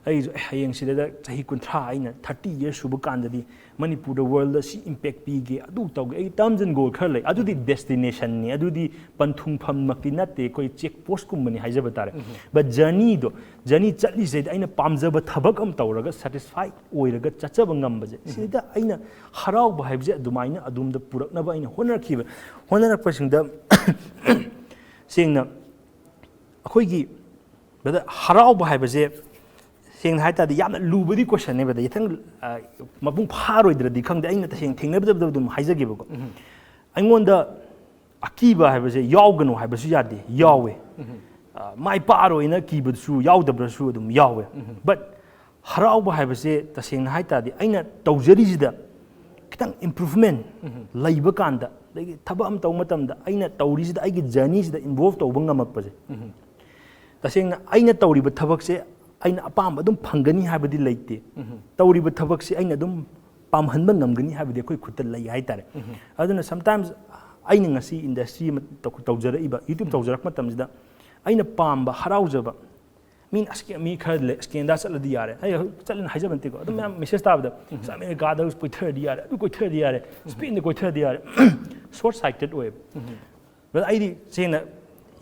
ꯑꯩꯁꯨ, "ꯑꯦ, ꯍꯌꯦꯡ ꯁꯤꯗ ꯆꯍꯤ ꯀꯨꯟꯊ꯭ꯔꯥ, ꯑꯩꯅ ꯊꯥꯔꯇꯤ ꯌꯔꯁ ꯁꯨꯕ ꯀꯥꯟꯗꯗꯤ ꯃꯅꯤꯄꯨꯔꯗ, ꯋꯥꯔꯜꯗ ꯁꯤ ꯏꯝꯄꯦꯛ ꯄꯤꯒꯦ, ꯑꯗꯨ ꯇꯧꯒꯦ", ꯑꯩ ꯇꯔꯝꯁ ꯑꯦꯟ ꯒꯣꯜ ꯈꯔ ꯂꯩ꯫ ꯑꯗꯨꯗꯤ ꯗꯦꯁꯇꯤꯅꯦꯁꯟꯅꯤ, ꯑꯗꯨꯗꯤ ꯄꯟꯊꯨꯡꯐꯝꯃꯛꯇꯤ ꯅꯠꯇꯦ, ꯑꯩꯈꯣꯏ ꯆꯦꯛ ꯄꯣꯁꯀꯨꯝꯕꯅꯤ ꯍꯥꯏꯖꯕ ꯇꯥꯔꯦ꯫ ꯕꯠ ꯖꯔꯅꯤꯗꯣ, ꯖꯔꯅꯤ ꯆꯠꯂꯤꯁꯤꯗ ꯑꯩꯅ ꯄꯥꯝꯖꯕ ꯊꯕꯛ ꯑꯃ ꯇꯧꯔꯒ ꯁꯦꯇꯤꯁꯐꯥꯏ ꯑꯣꯏꯔꯒ ꯆꯠꯆꯕ ꯉꯝꯕꯁꯦ, ꯁꯤꯗ ꯑꯩꯅ ꯍꯔꯥꯎꯕ ꯍꯥꯏꯕꯁꯦ ꯑꯗꯨꯃꯥꯏꯅ ꯑꯗꯣꯝꯗ ꯄꯨꯔꯛꯅꯕ ꯑꯩꯅ ꯍꯣꯠꯅꯔꯛꯈꯤꯕ꯫ ꯍꯣꯠꯅꯔꯛꯄꯁꯤꯡꯗ ꯁꯦꯡꯅ ꯑꯩꯈꯣꯏꯒꯤ, brother, ꯍꯔꯥꯎꯕ ꯍꯥꯏꯕꯁꯦ ꯁꯦꯡꯅ ꯍꯥꯏ ꯇꯥꯔꯗꯤ ꯌꯥꯝꯅ ꯂꯨꯕꯗꯤ ꯀꯣꯏꯁꯟꯅꯦ, brother꯫ ꯈꯤꯇꯪ, ꯑ, ꯃꯄꯨꯡ ꯐꯥꯔꯣꯏꯗ꯭ꯔꯗꯤ ꯈꯪꯗꯦ, ꯑꯩꯅ ꯇꯁꯦꯡꯅ ꯊꯦꯡꯅꯕꯗ ꯑꯗꯨꯝ ꯍꯥꯏꯖꯒꯦꯕꯀꯣ꯫ ꯑꯩꯉꯣꯟꯗ ꯑꯀꯤꯕ ꯍꯥꯏꯕꯁꯦ ꯌꯥꯎꯒꯅꯨ ꯍꯥꯏꯕꯁꯨ ꯌꯥꯗꯦ, ꯌꯥꯎꯋꯦ꯫ ꯑ, ꯃꯥꯏ ꯄꯥꯛꯑꯔꯣꯏꯅ ꯀꯤꯕꯗꯨꯁꯨ ꯌꯥꯎꯗꯕ꯭ꯔꯁꯨ ꯑꯗꯨꯝ ꯌꯥꯎꯋꯦ꯫ ꯕꯠ ꯍꯔꯥꯎꯕ ꯍꯥꯏꯕꯁꯦ ꯇꯁꯦꯡꯅ ꯍꯥꯏ ꯇꯥꯔꯗꯤ ꯑꯩꯅ ꯇꯧꯖꯔꯤꯁꯤꯗ ꯈꯤꯇꯪ ꯏꯝꯄ꯭ꯔꯨꯚꯃꯦꯟ ꯂꯩꯕ ꯀꯥꯟꯗ, ꯑꯗꯒꯤ ꯊꯕꯛ ꯑꯃ ꯇꯧꯕ ꯃꯇꯝꯗ ꯑꯩꯅ ꯇꯧꯔꯤꯁꯤꯗ, ꯑꯩꯒꯤ ꯖꯔꯅꯤꯁꯤꯗ ꯏꯟꯚꯣꯜꯚ ꯇꯧꯕ ꯉꯝꯃꯛꯄꯁꯦ, ꯇꯁꯦꯡꯅ ꯑꯩꯅ ꯇꯧꯔꯤꯕ ꯊꯕꯛꯁꯦ ꯑꯩꯅ ꯑꯄꯥꯝꯕ ꯑꯗꯨꯝ ꯐꯪꯒꯅꯤ ꯍꯥꯏꯕꯗꯤ ꯂꯩꯇꯦ꯫ ꯇꯧꯔꯤꯕ ꯊꯕꯛꯁꯦ ꯑꯩꯅ ꯑꯗꯨꯝ ꯄꯥꯝꯍꯟꯕ ꯉꯝꯒꯅꯤ ꯍꯥꯏꯕꯗꯤ ꯑꯩꯈꯣꯏ ꯈꯨꯠꯇ ꯂꯩ ꯍꯥꯏꯇꯥꯔꯦ꯫ ꯑꯗꯨꯅ sometimes ꯑꯩꯅ ꯉꯁꯤ ꯏꯟꯗꯁꯇ꯭ꯔꯤ ꯑꯃ ꯇꯧ- ꯇꯧꯖꯔꯛꯏꯕ, YouTube ꯇꯧꯖꯔꯛꯄ ꯃꯇꯝꯁꯤꯗ ꯑꯩꯅ ꯄꯥꯝꯕ, ꯍꯔꯥꯎꯖꯕ, ꯃꯤꯅ ꯑꯁ, ꯃꯤ ꯈꯔ ꯂꯩ, ꯑꯁ, ꯀꯦꯅꯗꯥ ꯆꯠꯂꯗꯤ ꯌꯥꯔꯦ, ꯑꯩ ꯍꯧꯖꯤꯛ ꯆꯠꯂꯦꯅ ꯍꯥꯏꯖꯕ ꯅꯠꯇꯦꯀꯣ, ꯑꯗꯨꯝ ꯃꯌꯥꯝ ꯃꯦꯁꯦꯖ ꯇꯥꯕꯗ, "ꯑꯁ, ꯑꯃꯦꯔꯤꯀꯥꯗ ꯀꯣꯏꯊꯔꯗꯤ ꯌꯥꯔꯦ, ꯑꯗꯨ ꯀꯣꯏꯊꯔꯗꯤ ꯌꯥꯔꯦ, ꯁ꯭ꯄꯦꯟꯗ ꯀꯣꯏꯊꯔꯗꯤ ꯌꯥꯔꯦ"꯫ ꯁꯣꯔꯠ ꯁꯥꯏꯇꯦꯠ ꯑꯣꯏꯌꯦꯕ꯫ Brother, ꯑꯩꯗꯤ ꯁꯦꯡꯅ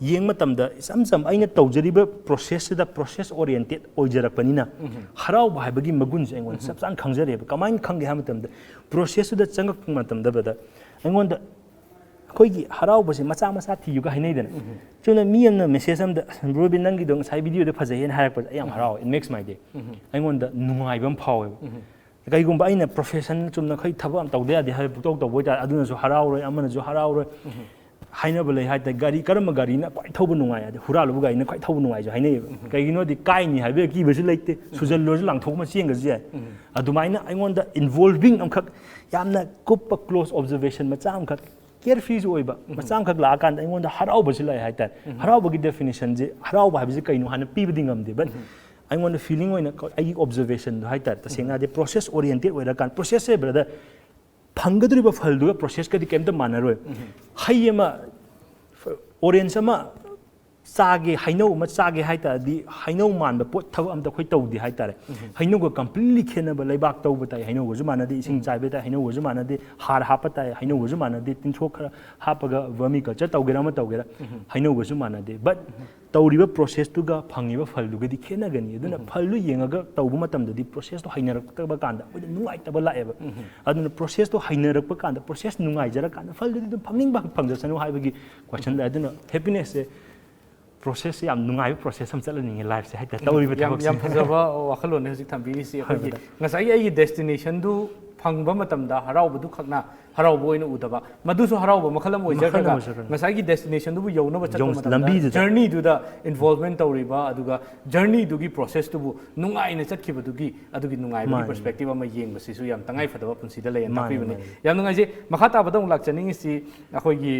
ꯌꯦꯡꯕ ꯃꯇꯝꯗ ꯏꯆꯝ ꯆꯝꯕ ꯑꯩꯅ ꯇꯧꯖꯔꯤꯕ ꯄ꯭ꯔꯣꯁꯦꯁꯁꯤꯗ ꯄ꯭ꯔꯣꯁꯦꯁ ꯑꯣꯔꯤꯌꯦꯟꯇꯦꯠ ꯑꯣꯏꯖꯔꯛꯄꯅꯤꯅ, ꯍꯔꯥꯎꯕ ꯍꯥꯏꯕꯒꯤ ꯃꯒꯨꯟꯁꯦ ꯑꯩꯉꯣꯟꯗ ꯆꯞ ꯆꯥꯅ ꯈꯪꯖꯔꯦꯕ꯫ ꯀꯃꯥꯏꯅ ꯈꯪꯒꯦ ꯍꯥꯏꯕ ꯃꯇꯝꯗ, ꯄ꯭ꯔꯣꯁꯦꯁꯇꯨꯗ ꯆꯪꯉꯛꯄ ꯃꯇꯝꯗ, brother, ꯑꯩꯉꯣꯟꯗ ꯑꯩꯈꯣꯏꯒꯤ ꯍꯔꯥꯎꯕꯁꯦ ꯃꯆꯥ ꯃꯆꯥ ꯊꯤꯌꯨꯒ ꯍꯥꯏꯅꯩꯗꯅ꯫ ꯆꯨꯝꯅ ꯃꯤ ꯑꯃꯅ ꯃꯦꯁꯦꯖ ꯑꯝꯗ, "ꯑꯁ, ꯕ꯭ꯔꯣ ꯕꯤꯟ, ꯅꯪꯒꯤꯗꯣ ꯉꯁꯥꯏ ꯚꯤꯗꯤꯑꯣꯗꯣ ꯐꯖꯩꯌꯦꯅ" ꯍꯥꯏꯔꯛꯄꯁꯦ ꯑꯩ ꯌꯥꯝ ꯍꯔꯥꯎꯋꯦ, it makes my day꯫ ꯑꯩꯉꯣꯟꯗ ꯅꯨꯡꯉꯥꯏꯕ ꯑꯃ ꯐꯥꯎꯋꯦꯕ꯫ ꯀꯩꯒꯨꯝꯕ ꯑꯩꯅ profession ꯆꯨꯝꯅ ꯑꯩꯈꯣꯏ ꯊꯕꯛ ꯑꯃ ꯇꯧꯗ ꯌꯥꯗꯦ ꯍꯥꯏꯕ ꯄꯨꯡꯇꯧ ꯇꯧꯕ ꯑꯣꯏꯇꯥꯔꯦ, ꯑꯗꯨꯅꯁꯨ ꯍꯔꯥꯎꯔꯣꯏ, ꯑꯃꯅꯁꯨ ꯍꯔꯥꯎꯔꯣꯏ꯫ ꯍꯥꯏꯅꯕ ꯂꯩ ꯍꯥꯏꯇꯥꯔꯦ, ꯒꯥꯔꯤ ꯀꯔꯝꯕ ꯒꯥꯔꯤꯅ ꯈ꯭ꯋꯥꯏ ꯊꯧꯕ ꯅꯨꯡꯉꯥꯏ ꯍꯥꯏꯗꯤ ꯍꯨꯔꯥꯜꯂꯨꯕ ꯒꯥꯔꯤꯅ ꯈ꯭ꯋꯥꯏ ꯊꯧꯕ ꯅꯨꯡꯉꯥꯏꯁꯨ ꯍꯥꯏꯅꯩꯌꯦꯕ꯫ ꯀꯩꯒꯤꯅꯣꯗꯤ ꯀꯥꯏꯅꯤ ꯍꯥꯏꯕꯒꯤ ꯑꯀꯤꯕꯁꯨ ꯂꯩꯇꯦ, ꯁꯨꯖꯜꯂꯨꯔꯁꯨ ꯂꯥꯡꯊꯣꯛ ꯑꯃ ꯆꯦꯟꯒꯁꯨ ꯌꯥꯏ꯫ ꯑꯗꯨꯃꯥꯏꯅ ꯑꯩꯉꯣꯟꯗ involving ꯑꯃꯈꯛ, ꯌꯥꯝꯅ ꯀꯨꯞꯄ close observation ꯃꯆꯥ ꯑꯃꯈꯛ, carefreeꯁꯨ ꯑꯣꯏꯕ ꯃꯆꯥ ꯑꯃꯈꯛ ꯂꯥꯛꯑꯀꯥꯟꯗ ꯑꯩꯉꯣꯟꯗ ꯍꯔꯥꯎꯕꯁꯨ ꯂꯥꯛꯑꯦ ꯍꯥꯏꯇꯥꯔꯦ꯫ ꯍꯔꯥꯎꯕꯒꯤ definitionꯁꯦ, ꯍꯔꯥꯎꯕ ꯍꯥꯏꯕꯁꯤ ꯀꯩꯅꯣ ꯍꯥꯟꯅ ꯄꯤꯕꯗꯤ ꯉꯝꯗꯦ, but ꯑꯩꯉꯣꯟꯗ feeling ꯑꯣꯏꯅ ꯀ-, ꯑꯩꯒꯤ observationꯗꯣ ꯍꯥꯏꯇꯥꯔꯦ, ꯇꯁꯦꯡꯅ ꯍꯥꯏꯔꯗꯤ process oriented ꯑꯣꯏꯔꯀꯥꯟꯗ, processꯁꯦ brother, ꯐꯪꯒꯗꯧꯔꯤꯕ ꯐꯜꯗꯨꯒ processꯀꯗꯤ ꯀꯩꯝꯇ ꯃꯥꯟꯅꯔꯣꯏ꯫ ꯍꯩ ꯑꯃ, orange ꯑꯃ ꯆꯥꯒꯦ, ꯍꯩꯅꯧ ꯑꯃ ꯆꯥꯒꯦ ꯍꯥꯏ ꯇꯥꯔꯗꯤ, ꯍꯩꯅꯧ ꯃꯥꯟꯕ ꯄꯣꯠ ꯊꯕꯛ ꯑꯝꯇ ꯑꯩꯈꯣꯏ ꯇꯧꯗꯦ ꯍꯥꯏ ꯇꯥꯔꯦ꯫ ꯍꯩꯅꯧꯒ completely ꯈꯦꯠꯅꯕ, ꯂꯩꯕꯥꯛ ꯇꯧꯕ ꯇꯥꯏ, ꯍꯩꯅꯧꯒꯁꯨ ꯃꯥꯟꯅꯗꯦ, ꯏꯁꯤꯡ ꯆꯥꯏꯕ ꯇꯥꯏ, ꯍꯩꯅꯧꯒꯁꯨ ꯃꯥꯟꯅꯗꯦ, ꯍꯥꯔ ꯍꯥꯞꯄ ꯇꯥꯏ, ꯍꯩꯅꯧꯒꯁꯨ ꯃꯥꯟꯅꯗꯦ, ꯇꯤꯟꯊ꯭ꯔꯣꯛ ꯈꯔ ꯍꯥꯞꯄꯒ vermiculture ꯇꯧꯒꯦꯔꯥ ꯑꯃ ꯇꯧꯒꯦꯔꯥ, ꯍꯩꯅꯧꯒꯁꯨ ꯃꯥꯟꯅꯗꯦ꯫ But ꯇꯧꯔꯤꯕ processꯇꯨꯒ ꯐꯪꯉꯤꯕ ꯐꯜꯗꯨꯒꯗꯤ ꯈꯦꯠꯅꯒꯅꯤ꯫ ꯑꯗꯨꯅ ꯐꯜꯗꯨ ꯌꯦꯡꯉꯒ ꯇꯧꯕ ꯃꯇꯝꯗꯗꯤ processꯇꯣ ꯍꯩꯅꯔꯛꯇꯕ ꯀꯥꯟꯗ ꯑꯩꯈꯣꯏꯗ ꯅꯨꯡꯉꯥꯏꯇꯕ ꯂꯥꯛꯑꯦꯕ꯫ ꯑꯗꯨꯅ processꯇꯣ ꯍꯩꯅꯔꯛꯄ ꯀꯥꯟꯗ, process ꯅꯨꯡꯉꯥꯏꯖꯔꯀꯥꯟꯗ ꯐꯜꯗꯨꯗꯤ ꯑꯗꯨꯝ ꯐꯪꯅꯤꯡꯕ ꯐꯪꯖꯁꯅꯨ ꯍꯥꯏꯕꯒꯤ question ꯂꯥꯛꯑꯦ꯫ ꯑꯗꯨꯅ happinessꯁꯦ processꯁꯦ ꯌꯥꯝ ꯅꯨꯡꯉꯥꯏꯕ process ꯑꯃ ꯆꯠꯍꯟꯅꯤꯡꯉꯦ lifeꯁꯦ ꯍꯥꯏꯇꯥꯔꯦ, ꯇꯧꯔꯤꯕ ꯌꯥꯝ, ꯊꯕꯛꯁꯦ꯫ ꯌꯥꯝ ꯐꯖꯕ ꯋꯥꯈꯜꯂꯣꯟꯅꯦ ꯍꯧꯖꯤꯛ ꯊꯝꯕꯤꯔꯤꯁꯤ꯫ ꯍꯣꯏ, ꯑꯩꯈꯣꯏꯒꯤ brother꯫ ꯉꯁꯥꯏꯒꯤ ꯑꯩꯒꯤ destinationꯗꯨ ꯐꯪꯕ ꯃꯇꯝꯗ ꯍꯔꯥꯎꯕꯗꯨ ꯈꯛꯅ ꯍꯔꯥꯎꯕ ꯑꯣꯏꯅ ꯎꯗꯕ, ꯃꯗꯨꯁꯨ ꯍꯔꯥꯎꯕ ꯃꯈꯜ ꯑꯃ ꯃꯈꯜ ꯑꯃ ꯑꯣꯏꯖꯈ꯭ꯔꯒ, ꯑꯣꯏꯖꯈ꯭ꯔꯒ꯫ ꯉꯁꯥꯏꯒꯤ destinationꯗꯨꯕꯨ ꯌꯧꯅꯕ ꯆꯠꯄ ꯌꯧ-, ꯃꯇꯝꯗ ꯂꯝꯕꯤꯗꯨꯗ꯫ Journeyꯗꯨꯗ involvement ꯇꯧꯔꯤꯕ, ꯑꯗꯨꯒ journeyꯗꯨꯒꯤ processꯇꯨꯕꯨ ꯅꯨꯡꯉꯥꯏꯅ ꯆꯠꯈꯤꯕꯗꯨꯒꯤ, ꯑꯗꯨꯒꯤ ꯅꯨꯡꯉꯥꯏꯕꯒꯤ ꯃꯥꯅꯤ꯫ Perspective ꯑꯃ ꯌꯦꯡꯕꯁꯤꯁꯨ ꯌꯥꯝ ꯇꯉꯥꯏ ꯐꯗꯕ ꯄꯨꯟꯁꯤꯗ ꯂꯩꯌꯦꯅ ꯃꯥꯅꯤ, ꯇꯥꯛꯄꯤꯕꯅꯤ꯫ ꯃꯥꯅꯤ꯫ ꯌꯥꯝ ꯅꯨꯡꯉꯥꯏꯖꯩ꯫ ꯃꯈꯥ ꯇꯥꯕꯗ ꯑꯃꯨꯛ ꯂꯥꯛꯆꯅꯤꯡꯉꯤꯁꯤ ꯑꯩꯈꯣꯏꯒꯤ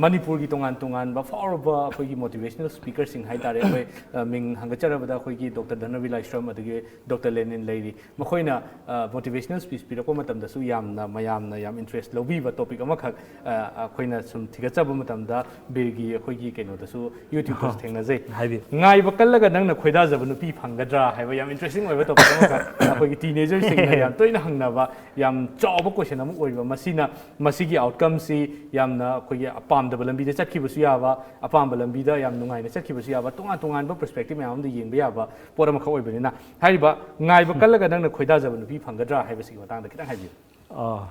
ꯃꯅꯤꯄꯨꯔꯒꯤ ꯇꯣꯉꯥꯟ ꯇꯣꯉꯥꯟꯕ ꯐꯥꯎꯔꯕ ꯑꯩꯈꯣꯏꯒꯤ motivational speakerꯁꯤꯡ ꯍꯥꯏꯇꯥꯔꯦ, ꯑꯩꯈꯣꯏ, ꯑ, ꯃꯤꯡ ꯍꯪꯒꯠꯆꯔꯕꯗ ꯑꯩꯈꯣꯏꯒꯤ Doctor ꯙꯅꯕꯤ ꯂꯥꯏꯁ꯭ꯔꯝ, ꯑꯗꯒꯤ Doctor ꯂꯦꯅꯤꯟ ꯂꯩꯔꯤ꯫ ꯃꯈꯣꯏꯅ, ꯑ, motivational speech ꯄꯤꯔꯛꯄ ꯃꯇꯝꯗꯁꯨ ꯌꯥꯝꯅ ꯃꯌꯥꯝꯅ ꯌꯥꯝ interest ꯂꯧꯕꯤꯕ topic ꯑꯃꯈꯛ, ꯑ, ꯑꯩꯈꯣꯏꯅ ꯁꯨꯝ ꯊꯤꯒꯠꯆꯕ ꯃꯇꯝꯗ ꯕꯤꯔꯒꯤ ꯑꯩꯈꯣꯏꯒꯤ ꯀꯩꯅꯣꯗꯁꯨ, YouTubeꯇꯁꯨ ꯊꯦꯡꯅꯖꯩ꯫ ꯍꯥꯏꯕꯤꯌꯨ꯫ "ꯉꯥꯏꯕ ꯀꯜꯂꯒ ꯅꯪꯅ ꯈꯣꯏꯗꯥꯖꯕ ꯅꯨꯄꯤ ꯐꯪꯒꯗ꯭ꯔꯥ?" ꯍꯥꯏꯕ ꯌꯥꯝ interesting ꯑꯣꯏꯕ topic ꯑꯃꯈꯛ ꯑꯩꯈꯣꯏꯒꯤ teenagerꯁꯤꯡꯅ ꯌꯥꯝ ꯇꯣꯏꯅ ꯍꯪꯅꯕ, ꯌꯥꯝ ꯆꯥꯎꯕ question ꯑꯃ ꯑꯣꯏꯕ꯫ ꯃꯁꯤꯅ, ꯃꯁꯤꯒꯤ outcomeꯁꯤ ꯌꯥꯝꯅ ꯑꯩꯈꯣꯏꯒꯤ ꯑꯄꯥꯝꯗꯕ ꯂꯝꯕꯤꯗ ꯆꯠꯈꯤꯕꯁꯨ ꯌꯥꯕ, ꯑꯄꯥꯝꯕ ꯂꯝꯕꯤꯗ ꯌꯥꯝ ꯅꯨꯡꯉꯥꯏꯅ ꯆꯠꯈꯤꯕꯁꯨ ꯌꯥꯕ, ꯇꯣꯉꯥꯟ ꯇꯣꯉꯥꯟꯕ perspective ꯃꯌꯥꯝ ꯑꯃꯗ ꯌꯦꯡꯕ ꯌꯥꯕ ꯄꯣꯠ ꯑꯃꯈꯛ ꯑꯣꯏꯕꯅꯤꯅ, ꯍꯥꯏꯔꯤꯕ "ꯉꯥꯏꯕ ꯀꯜꯂꯒ ꯅꯪꯅ ꯈꯣꯏꯗꯥꯖꯕ ꯅꯨꯄꯤ ꯐꯪꯒꯗ꯭ꯔꯥ?" ꯍꯥꯏꯕꯁꯤꯒꯤ ꯃꯇꯥꯡꯗ ꯈꯤꯇꯪ ꯍꯥꯏꯕꯤꯌꯨ꯫ ꯑꯥ,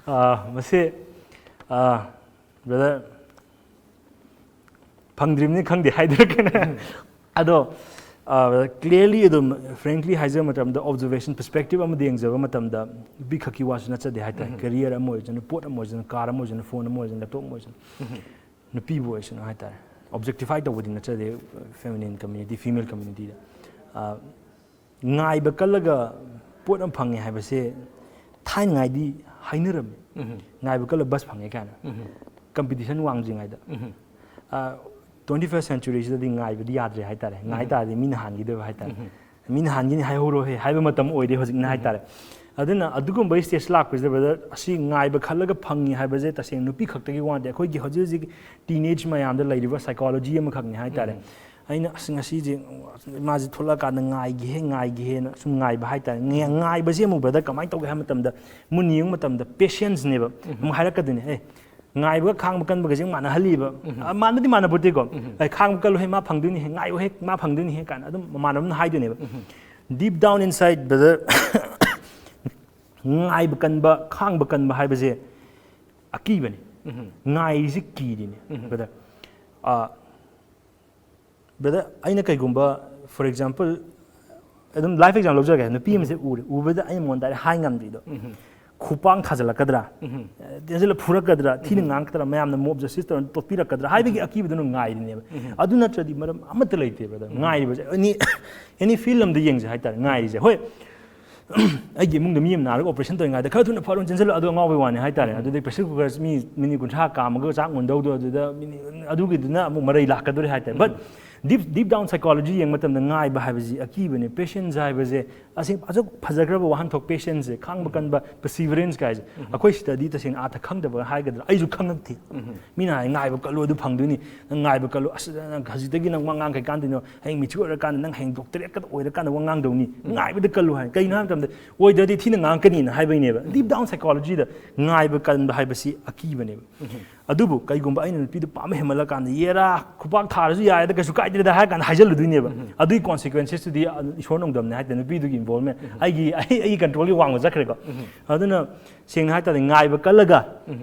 ꯑꯥ, ꯃꯁꯤ, ꯑꯥ, brother, ꯐꯪꯗ꯭ꯔꯤꯕꯅꯤ ꯈꯪꯗꯦ ꯍꯥꯏꯗꯣꯏꯔꯥ ꯀꯩꯅꯣ꯫ ꯑꯗꯣ ꯀ꯭ꯂꯤꯌꯔꯂꯤ ꯑꯗꯨꯝ, ꯐ꯭ꯔꯦꯡꯀ꯭ꯂꯤ ꯍꯥꯏꯖꯕ ꯃꯇꯝꯗ, ꯑꯣꯕꯖꯔꯕꯦꯁꯟ ꯄꯔꯁꯄꯦꯛꯇꯤꯞ ꯑꯃꯗ ꯌꯦꯡꯖꯕ ꯃꯇꯝꯗ, ꯅꯨꯄꯤ ꯈꯛꯀꯤ ꯋꯥꯁꯨ ꯅꯠꯆꯗꯦ ꯍꯥꯏꯇꯥꯔꯦ꯫ ꯀꯦꯔꯤꯌꯔ ꯑꯃ ꯑꯣꯏꯔꯁꯅꯨ, ꯄꯣꯠ ꯑꯃ ꯑꯣꯏꯔꯁꯅꯨ, ꯀꯥꯔ ꯑꯃ ꯑꯣꯏꯔꯁꯅꯨ, ꯐꯣꯟ ꯑꯃ ꯑꯣꯏꯔꯁꯅꯨ, ꯂꯦꯞꯇꯣꯞ ꯑꯃ ꯑꯣꯏꯔꯁꯅꯨ, ꯅꯨꯄꯤꯕꯨ ꯑꯣꯏꯔꯁꯅꯨ ꯍꯥꯏꯇꯥꯔꯦ, ꯑꯣꯕꯖꯦꯛꯇꯤꯐꯥꯏ ꯇꯧꯕꯗꯤ ꯅꯠꯆꯗꯦ꯫ ꯐꯦꯃꯤꯅꯤꯟ ꯀꯝꯃ꯭ꯌꯨꯅꯤꯇꯤ, ꯐꯤꯃꯦꯜ ꯀꯝꯃ꯭ꯌꯨꯅꯤꯇꯤꯗ ꯉꯥꯏꯕ ꯀꯜꯂꯒ ꯄꯣꯠ ꯑꯃ ꯐꯪꯉꯦ ꯍꯥꯏꯕꯁꯦ ꯊꯥꯏꯅꯉꯥꯏꯗꯤ ꯍꯥꯏꯅꯔꯝꯃꯤ, ꯉꯥꯏꯕ ꯀꯜꯂ ꯕꯁ ꯐꯪꯉꯦ ꯀꯥꯏꯅ, ꯀꯝꯄꯤꯇꯤꯁꯟ ꯋꯥꯡꯗ꯭ꯔꯤꯉꯩꯗ꯫ ꯇ꯭ꯋꯦꯟꯇꯤ ꯐꯥꯔꯁ ꯁꯦꯟꯆꯨꯔꯤꯁꯤꯗꯗꯤ ꯉꯥꯏꯕꯗꯤ ꯌꯥꯗ꯭ꯔꯦ ꯍꯥꯏꯇꯥꯔꯦ꯫ ꯉꯥꯏ ꯇꯥꯔꯗꯤ ꯃꯤꯅ ꯍꯥꯟꯈꯤꯗꯣꯏꯕ ꯍꯥꯏꯇꯥꯔꯦ꯫ ꯃꯤꯅ ꯍꯥꯟꯈꯤꯅꯤ, ꯍꯥꯏꯍꯧꯔꯣꯍꯦ ꯍꯥꯏꯕ ꯃꯇꯝ ꯑꯣꯏꯔꯦ ꯍꯧꯖꯤꯛꯅ ꯍꯥꯏꯇꯥꯔꯦ꯫ ꯑꯗꯨꯅ ꯑꯗꯨꯒꯨꯝꯕ ꯁ꯭ꯇꯦꯖ ꯂꯥꯛꯄꯁꯤꯗ, ꯕ꯭ꯔꯗꯔ, ꯑꯁꯤ ꯉꯥꯏꯕ ꯈꯜꯂꯒ ꯐꯪꯉꯤ ꯍꯥꯏꯕꯁꯦ ꯇꯁꯦꯡꯅ ꯅꯨꯄꯤ ꯈꯛꯇꯒꯤ ꯋꯥ ꯅꯠꯇꯦ꯫ ꯑꯩꯈꯣꯏꯒꯤ ꯍꯧꯖꯤꯛ ꯍꯧꯖꯤꯛ ꯇꯤꯅꯦꯖ ꯃꯌꯥꯝꯗ ꯂꯩꯔꯤꯕ ꯁꯥꯏꯀꯣꯂꯣꯖꯤ ꯑꯃꯈꯛꯅꯤ ꯍꯥꯏꯇꯥꯔꯦ꯫ ꯑꯩꯅ ꯑꯁ ꯉꯁꯤꯁꯦ ꯃꯥꯁꯦ ꯊꯣꯛꯂꯛꯑꯀꯥꯟꯗ ꯉꯥꯏꯒꯦꯍꯦ, ꯉꯥꯏꯒꯦꯍꯦꯅ ꯁꯨꯝ ꯉꯥꯏꯕ ꯍꯥꯏꯇꯥꯔꯦ꯫ ꯉꯥꯏ-, ꯉꯥꯏꯕꯁꯦ ꯑꯃꯨꯛ, ꯕ꯭ꯔꯗꯔ, ꯀꯃꯥꯏꯅ ꯇꯧꯒꯦ ꯍꯥꯏꯕ ꯃꯇꯝꯗ, ꯃꯨꯟꯅ ꯌꯦꯡꯕ ꯃꯇꯝꯗ ꯄꯦꯁꯦꯟꯁꯅꯦꯕ꯫ ꯑꯃꯨꯛ ꯍꯥꯏꯔꯛꯀꯗꯣꯏꯅꯦ, "ꯑꯦ, ꯉꯥꯏꯕꯒ ꯈꯥꯡꯕ ꯀꯟꯕꯒꯁꯦ ꯑꯃꯨꯛ ꯃꯥꯟꯅꯍꯜꯂꯤꯕ"꯫ ꯑ, ꯃꯥꯟꯅꯗꯤ ꯃꯥꯟꯅꯄꯣꯠꯇꯦꯀꯣ꯫ "ꯑꯦ, ꯈꯥꯡꯕ ꯀꯜꯂꯨꯍꯦ, ꯃꯥ ꯐꯪꯗꯣꯏꯅꯤꯍꯦ, ꯉꯥꯏꯌꯨꯍꯦ, ꯃꯥ ꯐꯪꯗꯣꯏꯅꯤꯍꯦ" ꯀꯥꯏꯅ ꯑꯗꯨꯝ ꯃꯃꯥꯟꯅꯕꯅ ꯍꯥꯏꯗꯣꯏꯅꯦꯕ꯫ Deep down inside, ꯕ꯭ꯔꯗꯔ, ꯉꯥꯏꯕ ꯀꯟꯕ, ꯈꯥꯡꯕ ꯀꯟꯕ ꯍꯥꯏꯕꯁꯦ ꯑꯀꯤꯕꯅꯤ꯫ ꯉꯥꯏꯔꯤꯁꯤ ꯀꯤꯔꯤꯅꯤ, ꯕ꯭ꯔꯗꯔ꯫ ꯑ, ꯕ꯭ꯔꯗꯔ, ꯑꯩꯅ ꯀꯩꯒꯨꯝꯕ, for example, ꯑꯗꯨꯝ ꯂꯥꯏꯐ ꯑꯦꯛꯖꯥꯝ ꯂꯧꯖꯔꯒꯦ꯫ ꯅꯨꯄꯤ ꯑꯃꯁꯦ ꯎꯔꯦ, ꯎꯕꯗ ꯑꯩꯅ ꯃꯉꯣꯟꯗ ꯗꯥꯏꯔꯦꯛ ꯍꯥꯏ ꯉꯝꯗ꯭ꯔꯤꯗꯣ꯫ ꯈꯨꯄꯥꯡ ꯊꯥꯖꯤꯜꯂꯛꯀꯗ꯭ꯔꯥ? ꯇꯦꯟꯁꯤꯜꯂ ꯐꯨꯔꯛꯀꯗ꯭ꯔꯥ? ꯊꯤꯅ ꯉꯥꯡꯉꯛꯀꯗ꯭ꯔꯥ? ꯃꯌꯥꯝꯅ ꯃꯣꯞ ꯖꯁꯇꯤꯁ ꯇꯧꯔ ꯇꯣꯠꯄꯤꯔꯛꯀꯗ꯭ꯔꯥ ꯍꯥꯏꯕꯒꯤ ꯑꯀꯤꯕꯗꯨꯅ ꯉꯥꯏꯔꯤꯅꯦꯕ꯫ ꯑꯗꯨ ꯅꯠꯇ꯭ꯔꯗꯤ ꯃꯔꯝ ꯑꯃꯠꯇ ꯂꯩꯇꯦ, ꯕ꯭ꯔꯗꯔ꯫ ꯉꯥꯏꯔꯤꯕꯁꯦ ꯑꯦꯅꯤ, ꯑꯦꯅꯤ ꯐꯤꯜ ꯑꯃꯗ ꯌꯦꯡꯁꯦ ꯍꯥꯏꯇꯥꯔꯦ, ꯉꯥꯏꯔꯤꯁꯦ꯫ ꯍꯣꯏ, ꯑꯩꯒꯤ ꯏꯃꯨꯡꯗ ꯃꯤ ꯑꯃ ꯅꯥꯔꯒ ꯑꯣꯄꯔꯦꯁꯟ ꯇꯧꯔꯤꯉꯩꯗ ꯈꯔ ꯊꯨꯅ ꯐꯔꯣꯅ ꯆꯦꯟꯁꯤꯜꯂꯣ, ꯑꯗꯨ ꯑꯉꯥꯎꯕꯩ ꯋꯥꯅꯤ ꯍꯥꯏꯇꯥꯔꯦ꯫ ꯑꯗꯨꯗꯩ ꯄ꯭ꯔꯦꯁꯔ ꯀꯨꯀꯔ ꯃꯤ ꯃꯤꯅꯤꯠ ꯀꯨꯟꯊ꯭ꯔꯥ ꯀꯥꯝꯃꯒ ꯆꯥꯛ ꯃꯨꯟꯗꯧꯗꯣ, ꯑꯗꯨꯗ ꯃꯤꯅꯤꯠ, ꯑꯗꯨꯒꯤꯗꯨꯅ ꯑꯃꯨꯛ ꯃꯔꯩ ꯂꯥꯛꯀꯗꯣꯔꯦ ꯍꯥꯏꯇꯥꯔꯦ꯫ But deep, deep down psychology ꯌꯦꯡꯕ ꯃꯇꯝꯗ ꯉꯥꯏꯕ ꯍꯥꯏꯕꯁꯤ ꯑꯀꯤꯕꯅꯦ꯫ ꯄꯦꯁꯦꯟꯁ ꯍꯥꯏꯕꯁꯦ ꯑꯁꯤ ꯑꯁꯨꯛ ꯐꯖꯈ꯭ꯔꯕ ꯋꯥꯍꯟꯊꯣꯛ, ꯄꯦꯁꯦꯟꯁꯁꯦ, ꯈꯥꯡꯕ ꯀꯟꯕ, ꯄꯔꯁꯤꯚꯔꯦꯟꯁ ꯀꯥꯏꯁꯦ꯫ ꯑꯩꯈꯣꯏ ꯁꯤꯗꯗꯤ ꯇꯁꯦꯡꯅ ꯑꯥꯊ ꯈꯪꯗꯕ ꯍꯥꯏꯒꯗ꯭ꯔꯥ, ꯑꯩꯁꯨ ꯈꯪꯉꯛꯇꯦ꯫ ꯃꯤꯅ ꯍꯥꯏ, "ꯉꯥꯏꯕ ꯀꯜꯂꯨ, ꯑꯗꯨ ꯐꯪꯗꯣꯏꯅꯤ, ꯅꯪ ꯉꯥꯏꯕ ꯀꯜꯂꯨ, ꯑꯁ, ꯅꯪ ꯍꯧꯖꯤꯛꯇꯒꯤ ꯅꯪ ꯋꯥ ꯉꯥꯡ ꯀꯩ ꯀꯥꯟꯗꯣꯏꯅꯣ, ꯍꯌꯦꯡ ꯃꯤꯆꯨ ꯑꯣꯏꯔꯀꯥꯟꯗ, ꯅꯪ ꯍꯌꯦꯡ ꯗꯣꯛꯇꯔꯦꯠꯀ ꯑꯣꯏꯔꯀꯥꯟꯗ ꯋꯥ ꯉꯥꯡꯗꯧꯅꯤ, ꯉꯥꯏꯕꯗ ꯀꯜꯂꯨ" ꯍꯥꯏ꯫ ꯀꯩꯅꯣ ꯍꯥꯏꯕ ꯃꯇꯝꯗ, "ꯑꯣꯏꯗ꯭ꯔꯗꯤ ꯊꯤꯅ ꯉꯥꯡꯉꯛꯀꯅꯤꯅ" ꯍꯥꯏꯕꯩꯅꯦꯕ꯫ Deep down psychologyꯗ ꯉꯥꯏꯕ ꯀꯟꯕ ꯍꯥꯏꯕꯁꯤ ꯑꯀꯤꯕꯅꯦꯕ꯫ ꯑꯗꯨꯕꯨ ꯀꯩꯒꯨꯝꯕ ꯑꯩꯅ ꯅꯨꯄꯤꯗꯨ ꯄꯥꯝꯕ ꯍꯦꯟꯃꯜꯂꯀꯥꯟꯗ, "ꯌꯦꯔꯥ, ꯈꯨꯄꯥꯛ ꯊꯥꯔꯁꯨ ꯌꯥꯏꯗ, ꯀꯩꯁꯨ ꯀꯥꯏꯗꯦꯗ" ꯍꯥꯏꯔ ꯀꯥꯟꯗ ꯍꯥꯏꯖꯜꯂꯨꯗꯣꯏꯅꯦꯕ꯫ ꯑꯗꯨꯒꯤ ꯀꯣꯟꯁꯤꯀ꯭ꯋꯦꯟꯁꯦꯁꯇꯨꯗꯤ, ꯑ, ꯏꯁꯣꯔ ꯅꯣꯡꯗꯝꯅꯦ ꯍꯥꯏꯇꯥꯔꯦ꯫ ꯅꯨꯄꯤꯗꯨꯒꯤ ꯏꯟꯚꯣꯜꯚꯃꯦꯟ, ꯑꯩꯒꯤ, ꯑꯩ, ꯑꯩꯒꯤ ꯀꯟꯇ꯭ꯔꯣꯜꯒꯤ ꯋꯥꯡꯃ ꯆꯠꯈ꯭ꯔꯦꯀꯣ꯫ ꯑꯗꯨꯅ ꯁꯦꯡꯅ ꯍꯥꯏꯇꯥꯔꯗꯤ ꯉꯥꯏꯕ ꯀꯜꯂꯒ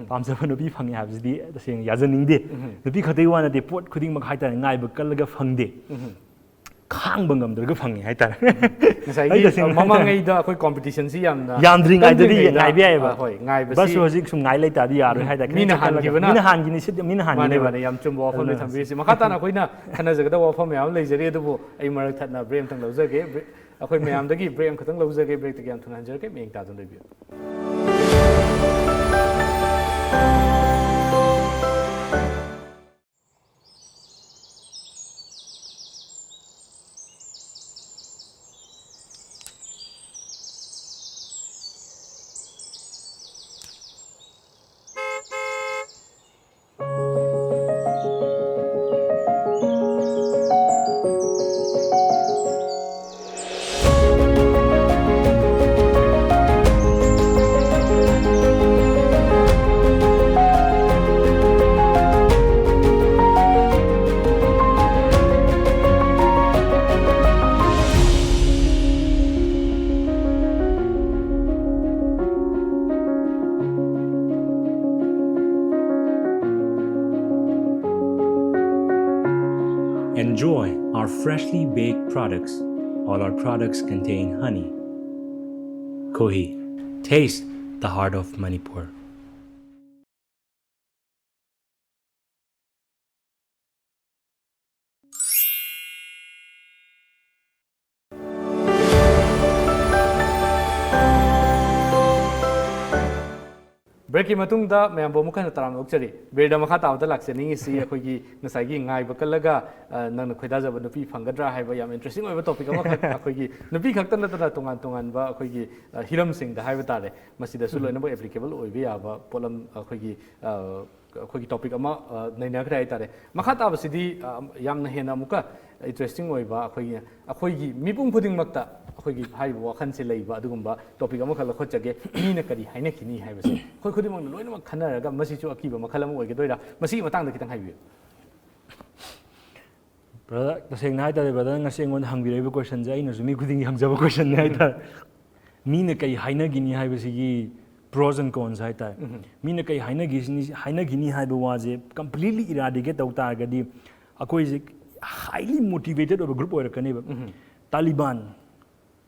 ꯄꯥꯝꯖꯕ ꯅꯨꯄꯤ ꯐꯪꯉꯦ ꯍꯥꯏꯕꯁꯤꯗꯤ ꯇꯁꯦꯡꯅ ꯌꯥꯖꯅꯤꯡꯗꯦ꯫ ꯅꯨꯄꯤ ꯈꯛꯇꯒꯤ ꯋꯥ ꯅꯠꯇꯦ, ꯄꯣꯠ ꯈꯨꯗꯤꯡꯃꯛ ꯍꯥꯏꯇꯥꯔꯦ, ꯉꯥꯏꯕ ꯀꯜꯂꯒ ꯐꯪꯗꯦ꯫ ꯈꯥꯡꯕ ꯉꯝꯗ꯭ꯔꯒ ꯐꯪꯉꯦ ꯍꯥꯏꯇꯥꯔꯦ꯫ ꯉꯁꯥꯏꯒꯤ ꯃꯃꯥꯡꯉꯩꯗ ꯑꯩꯈꯣꯏ ꯀꯣꯝꯄꯤꯇꯤꯁꯟꯁꯤ ꯌꯥꯝꯅ ꯌꯥꯝꯗ꯭ꯔꯤꯉꯩꯗꯗꯤ ꯉꯥꯏꯕ ꯌꯥꯏꯑꯕ꯫ ꯍꯣꯏ, ꯉꯥꯏꯕꯁꯤ ꯕꯁꯁꯨ ꯍꯧꯖꯤꯛ ꯁꯨꯝ ꯉꯥꯏ ꯂꯩꯇꯥꯔꯗꯤ ꯌꯥꯔꯣꯏ ꯍꯥꯏꯇꯥꯔꯦ꯫ ꯃꯤꯅ ꯈꯤꯇꯪ ꯆꯠꯈꯠꯂꯒ ꯍꯥꯟꯈꯤꯕꯅ ꯃꯤꯅ ꯍꯥꯟꯈꯤꯅꯤ ꯁꯤꯗꯤ ꯃꯤꯅ ꯃꯥꯅꯦ ꯍꯥꯟꯈꯤꯅꯦꯕ꯫ ꯃꯥꯅꯦ, ꯌꯥꯝ ꯆꯨꯝꯕ ꯋꯥꯐꯝꯅꯤ ꯊꯝꯕꯤꯔꯤꯁꯤ꯫ ꯃꯈꯥ ꯇꯥꯅ ꯑꯩꯈꯣꯏꯅ ꯈꯟꯅꯖꯒꯗꯕ ꯋꯥꯐꯝ ꯃꯌꯥꯝ ꯑꯃ ꯂꯩꯖꯔꯤ, ꯑꯗꯨꯕꯨ ꯑꯩ ꯃꯔꯛ ꯊꯠꯅ ꯕ꯭ꯔꯦꯛ ꯑꯃꯇꯪ ꯂꯧꯖꯒꯦ꯫ ꯕ꯭ꯔꯦꯛ- ꯑꯩꯈꯣꯏ ꯃꯌꯥꯝꯗꯒꯤ ꯕ꯭ꯔꯦꯛ ꯑꯃꯈꯛꯇꯪ ꯂꯧꯖꯒꯦ꯫ ꯕ꯭ꯔꯦꯛꯇꯒꯤ ꯌꯥꯝ ꯊꯨꯅ ꯍꯟꯖꯔꯛꯀꯦ꯫ ꯃꯤꯠꯌꯦꯡ ꯇꯥꯗꯨꯅ ꯂꯩꯕꯤꯌꯨ꯫ Enjoy our freshly baked products. All our products contain honey. Kohi, taste the heart of Manipur. ꯕ꯭ꯔꯦꯛꯀꯤ ꯃꯇꯨꯡꯗ ꯃꯌꯥꯝꯕꯨ ꯑꯃꯨꯛ ꯍꯟꯅ ꯇꯔꯥꯝꯅ ꯑꯣꯛꯆꯔꯤ꯫ ꯕꯤꯔꯗ ꯃꯈꯥ ꯇꯥꯕꯗ ꯂꯥꯛꯆꯅꯤꯡꯉꯤꯁꯤ ꯑꯩꯈꯣꯏꯒꯤ ꯉꯁꯥꯏꯒꯤ ꯉꯥꯏꯕ ꯀꯜꯂꯒ, ꯑ, ꯅꯪꯅ ꯈꯣꯏꯗꯥꯖꯕ ꯅꯨꯄꯤ ꯐꯪꯒꯗ꯭ꯔꯥ ꯍꯥꯏꯕ ꯌꯥꯝ ꯏꯟꯇꯔꯦꯁꯇꯤꯡ ꯑꯣꯏꯕ ꯇꯣꯄꯤꯛ ꯑꯃꯈꯛ ꯑꯩꯈꯣꯏꯒꯤ ꯅꯨꯄꯤ ꯈꯛꯇ ꯅꯠꯇꯅ ꯇꯣꯉꯥꯟ ꯇꯣꯉꯥꯟꯕ ꯑꯩꯈꯣꯏꯒꯤ, ꯑ, ꯍꯤꯔꯝꯁꯤꯡꯗ ꯍꯥꯏꯕ ꯇꯥꯔꯦ, ꯃꯁꯤꯗꯁꯨ ꯂꯣꯏꯅꯃꯛ ꯑꯦꯄ꯭ꯂꯤꯀꯦꯕꯜ ꯑꯣꯏꯕ ꯌꯥꯕ ꯄꯣꯠꯂꯝ ꯑꯩꯈꯣꯏꯒꯤ, ꯑ, ꯑꯩꯈꯣꯏꯒꯤ ꯇꯣꯄꯤꯛ ꯑꯃ, ꯑ, ꯅꯩꯅꯈ꯭ꯔꯦ ꯍꯥꯏꯇꯥꯔꯦ꯫ ꯃꯈꯥ ꯇꯥꯕꯁꯤꯗꯤ, ꯑ, ꯌꯥꯝꯅ ꯍꯦꯟꯅ ꯑꯃꯨꯛꯀ ꯏꯟꯇꯔꯦꯁꯇꯤꯡ ꯑꯣꯏꯕ, ꯑꯩꯈꯣꯏꯒꯤ, ꯑꯩꯈꯣꯏꯒꯤ ꯃꯤꯄꯨꯝ ꯈꯨꯗꯤꯡꯃꯛꯇ ꯑꯩꯈꯣꯏꯒꯤ ꯍꯥꯏꯔꯤꯕ ꯋꯥꯈꯜꯁꯦ ꯂꯩꯕ ꯑꯗꯨꯒꯨꯝꯕ ꯇꯣꯄꯤꯛ ꯑꯃꯈꯛ ꯂꯧꯈꯠꯆꯒꯦ꯫ ꯃꯤꯅ ꯀꯔꯤ ꯍꯥꯏꯅꯈꯤꯅꯤ ꯍꯥꯏꯕꯁꯦ ꯑꯩꯈꯣꯏ ꯈꯨꯗꯤꯡꯃꯛꯅ ꯂꯣꯏꯅꯃꯛ ꯈꯟꯅꯔꯒ ꯃꯁꯤꯁꯨ ꯑꯀꯤꯕ ꯃꯈꯜ ꯑꯃ ꯑꯣꯏꯒꯗꯣꯏꯔꯥ? ꯃꯁꯤꯒꯤ ꯃꯇꯥꯡꯗ ꯈꯤꯇꯪ ꯍꯥꯏꯕꯤꯌꯨ꯫ ꯕ꯭ꯔꯗꯔ, ꯇꯁꯦꯡꯅ ꯍꯥꯏꯇꯥꯔꯦ, ꯕ꯭ꯔꯗꯔꯅ ꯉꯁꯤ ꯑꯩꯉꯣꯟꯗ ꯍꯪꯕꯤꯔꯛꯏꯕ ꯀꯣꯏꯁꯟꯁꯦ ꯑꯩꯅꯁꯨ ꯃꯤ ꯈꯨꯗꯤꯡꯒꯤ ꯍꯪꯖꯕ ꯀꯣꯏꯁꯟꯅꯤ ꯍꯥꯏꯇꯥꯔꯦ꯫ ꯃꯤꯅ ꯀꯩ ꯍꯥꯏꯅꯈꯤꯅꯤ ꯍꯥꯏꯕꯁꯤꯒꯤ pros and cons ꯍꯥꯏꯇꯥꯔꯦ꯫ ꯃꯤꯅ ꯀꯩ ꯍꯥꯏꯅꯈꯤꯁꯤꯅꯤ, ꯍꯥꯏꯅꯈꯤꯅꯤ ꯍꯥꯏꯕ ꯋꯥꯁꯦ completely eradicate ꯇꯧ ꯇꯥꯔꯒꯗꯤ ꯑꯩꯈꯣꯏꯁꯦ highly motivated ꯑꯣꯏꯕ group ꯑꯣꯏꯔꯛꯀꯅꯦꯕ꯫ ꯇꯥꯂꯤꯕꯥꯟ,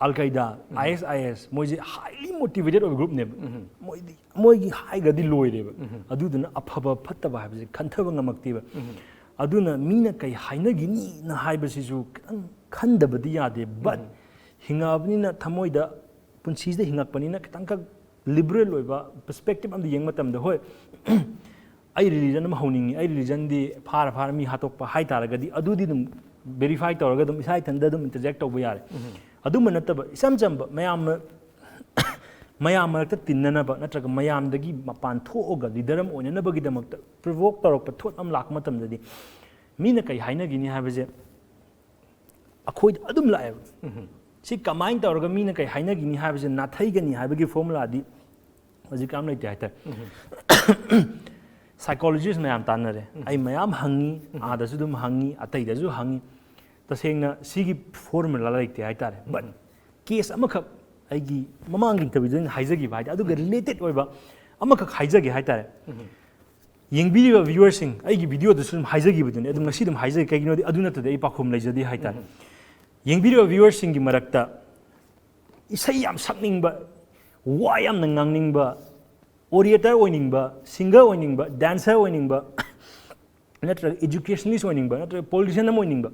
ꯑꯜ ꯀꯥꯏꯗꯥ, ꯑꯥꯏ ꯑꯦꯁ ꯑꯥꯏ ꯑꯦꯁ, ꯃꯣꯏꯁꯦ highly motivated ꯑꯣꯏꯕ groupꯅꯦꯕ꯫ ꯃꯣꯏꯗꯤ, ꯃꯣꯏꯒꯤ ꯍꯥꯏꯈ꯭ꯔꯗꯤ ꯂꯣꯏꯔꯦꯕ꯫ ꯑꯗꯨꯗꯨꯅ ꯑꯐꯕ ꯐꯠꯇꯕ ꯍꯥꯏꯕꯁꯦ ꯈꯟꯊꯕ ꯉꯝꯃꯛꯇꯦꯕ꯫ ꯑꯗꯨꯅ ꯃꯤꯅ ꯀꯩ ꯍꯥꯏꯅꯈꯤꯅꯤꯅ ꯍꯥꯏꯕꯁꯤꯁꯨ ꯈꯤꯇꯪ ꯈꯟꯗꯕꯗꯤ ꯌꯥꯗꯦ꯫ But ꯍꯤꯡꯉꯛꯑꯕꯅꯤꯅ ꯊꯃꯣꯏꯗ, ꯄꯨꯟꯁꯤꯁꯤꯗ ꯍꯤꯡꯉꯛꯄꯅꯤꯅ ꯈꯤꯇꯪꯈꯛ liberal ꯑꯣꯏꯕ perspective ꯑꯃꯗ ꯌꯦꯡꯕ ꯃꯇꯝꯗ, ꯍꯣꯏ, ꯑꯩ religion ꯑꯃ ꯍꯧꯅꯤꯡꯉꯤ, ꯑꯩ religionꯗꯤ ꯐꯥꯔ ꯐꯥꯔ ꯃꯤ ꯍꯥꯠꯇꯣꯛꯄ ꯍꯥꯏꯇꯥꯔꯒꯗꯤ, ꯑꯗꯨꯗꯤ ꯑꯗꯨꯝ verify ꯇꯧꯔꯒ ꯑꯗꯨꯝ ꯏꯁꯥ ꯏꯊꯟꯗ ꯑꯗꯨꯝ interject ꯇꯧꯕ ꯌꯥꯔꯦ꯫ ꯑꯗꯨꯝꯕ ꯅꯠꯇꯕ, ꯏꯆꯝ ꯆꯝꯕ, ꯃꯌꯥꯝꯅ, ꯃꯌꯥꯝ ꯃꯔꯛꯇ ꯇꯤꯟꯅꯅꯕ ꯅꯠꯇ꯭ꯔꯒ ꯃꯌꯥꯝꯗꯒꯤ ꯃꯄꯥꯟ ꯊꯣꯛꯑꯒ leader ꯑꯃ ꯑꯣꯏꯅꯅꯕꯒꯤꯗꯃꯛꯇ provoke ꯇꯧꯔꯛꯄ thought ꯑꯃ ꯂꯥꯛꯄ ꯃꯇꯝꯗꯗꯤ, ꯃꯤꯅ ꯀꯩ ꯍꯥꯏꯅꯈꯤꯅꯤ ꯍꯥꯏꯕꯁꯦ ꯑꯩꯈꯣꯏꯗ ꯑꯗꯨꯝ ꯂꯥꯛꯑꯦꯕ꯫ ꯁꯤ ꯀꯃꯥꯏꯅ ꯇꯧꯔꯒ ꯃꯤꯅ ꯀꯩ ꯍꯥꯏꯅꯈꯤꯅꯤ ꯍꯥꯏꯕꯁꯦ ꯅꯥꯊꯩꯒꯅꯤ ꯍꯥꯏꯕꯒꯤ formulaꯗꯤ ꯍꯧꯖꯤꯛ ꯀꯅꯥꯝ ꯂꯩꯇꯦ ꯍꯥꯏꯇꯥꯔꯦ꯫ Psychologist ꯃꯌꯥꯝ ꯇꯥꯟꯅꯔꯦ, ꯑꯩ ꯃꯌꯥꯝ ꯍꯪꯉꯤ, ꯑꯥꯗꯁꯨ ꯑꯗꯨꯝ ꯍꯪꯉꯤ, ꯑꯇꯩꯗꯁꯨ ꯍꯪꯉꯤ꯫ ꯇꯁꯦꯡꯅ ꯁꯤꯒꯤ formula ꯂꯩꯇꯦ ꯍꯥꯏꯇꯥꯔꯦ꯫ But case ꯑꯃꯈꯛ, ꯑꯩꯒꯤ ꯃꯃꯥꯡꯒꯤ interviewꯗ ꯑꯩꯅ ꯍꯥꯏꯖꯈꯤꯕ ꯍꯥꯏꯇꯥꯔꯦ, ꯑꯗꯨꯒ related ꯑꯣꯏꯕ ꯑꯃꯈꯛ ꯍꯥꯏꯖꯒꯦ ꯍꯥꯏꯇꯥꯔꯦ꯫ ꯌꯦꯡꯕꯤꯔꯤꯕ viewerꯁꯤꯡ, ꯑꯩꯒꯤ videoꯗꯁꯨ ꯑꯗꯨꯝ ꯍꯥꯏꯖꯈꯤꯕꯗꯨꯅꯤ, ꯑꯗꯨꯝ ꯉꯁꯤ ꯑꯗꯨꯝ ꯍꯥꯏꯖꯒꯦ, ꯀꯩꯒꯤꯅꯣꯗꯤ ꯑꯗꯨ ꯅꯠꯇꯗꯤ ꯑꯩ ꯄꯥꯎꯈꯨꯝ ꯂꯩꯖꯗꯦ ꯍꯥꯏꯇꯥꯔꯦ꯫ ꯌꯦꯡꯕꯤꯔꯤꯕ viewerꯁꯤꯡꯒꯤ ꯃꯔꯛꯇ ꯏꯁꯩ ꯌꯥꯝ ꯁꯛꯅꯤꯡꯕ, ꯋꯥ ꯌꯥꯝꯅ ꯉꯥꯡꯅꯤꯡꯕ, orator ꯑꯣꯏꯅꯤꯡꯕ, singer ꯑꯣꯏꯅꯤꯡꯕ, dancer ꯑꯣꯏꯅꯤꯡꯕ, ꯅꯠꯇ꯭ꯔꯒ educationalist ꯑꯣꯏꯅꯤꯡꯕ, ꯅꯠꯇ꯭ꯔꯒ politician ꯑꯃ ꯑꯣꯏꯅꯤꯡꯕ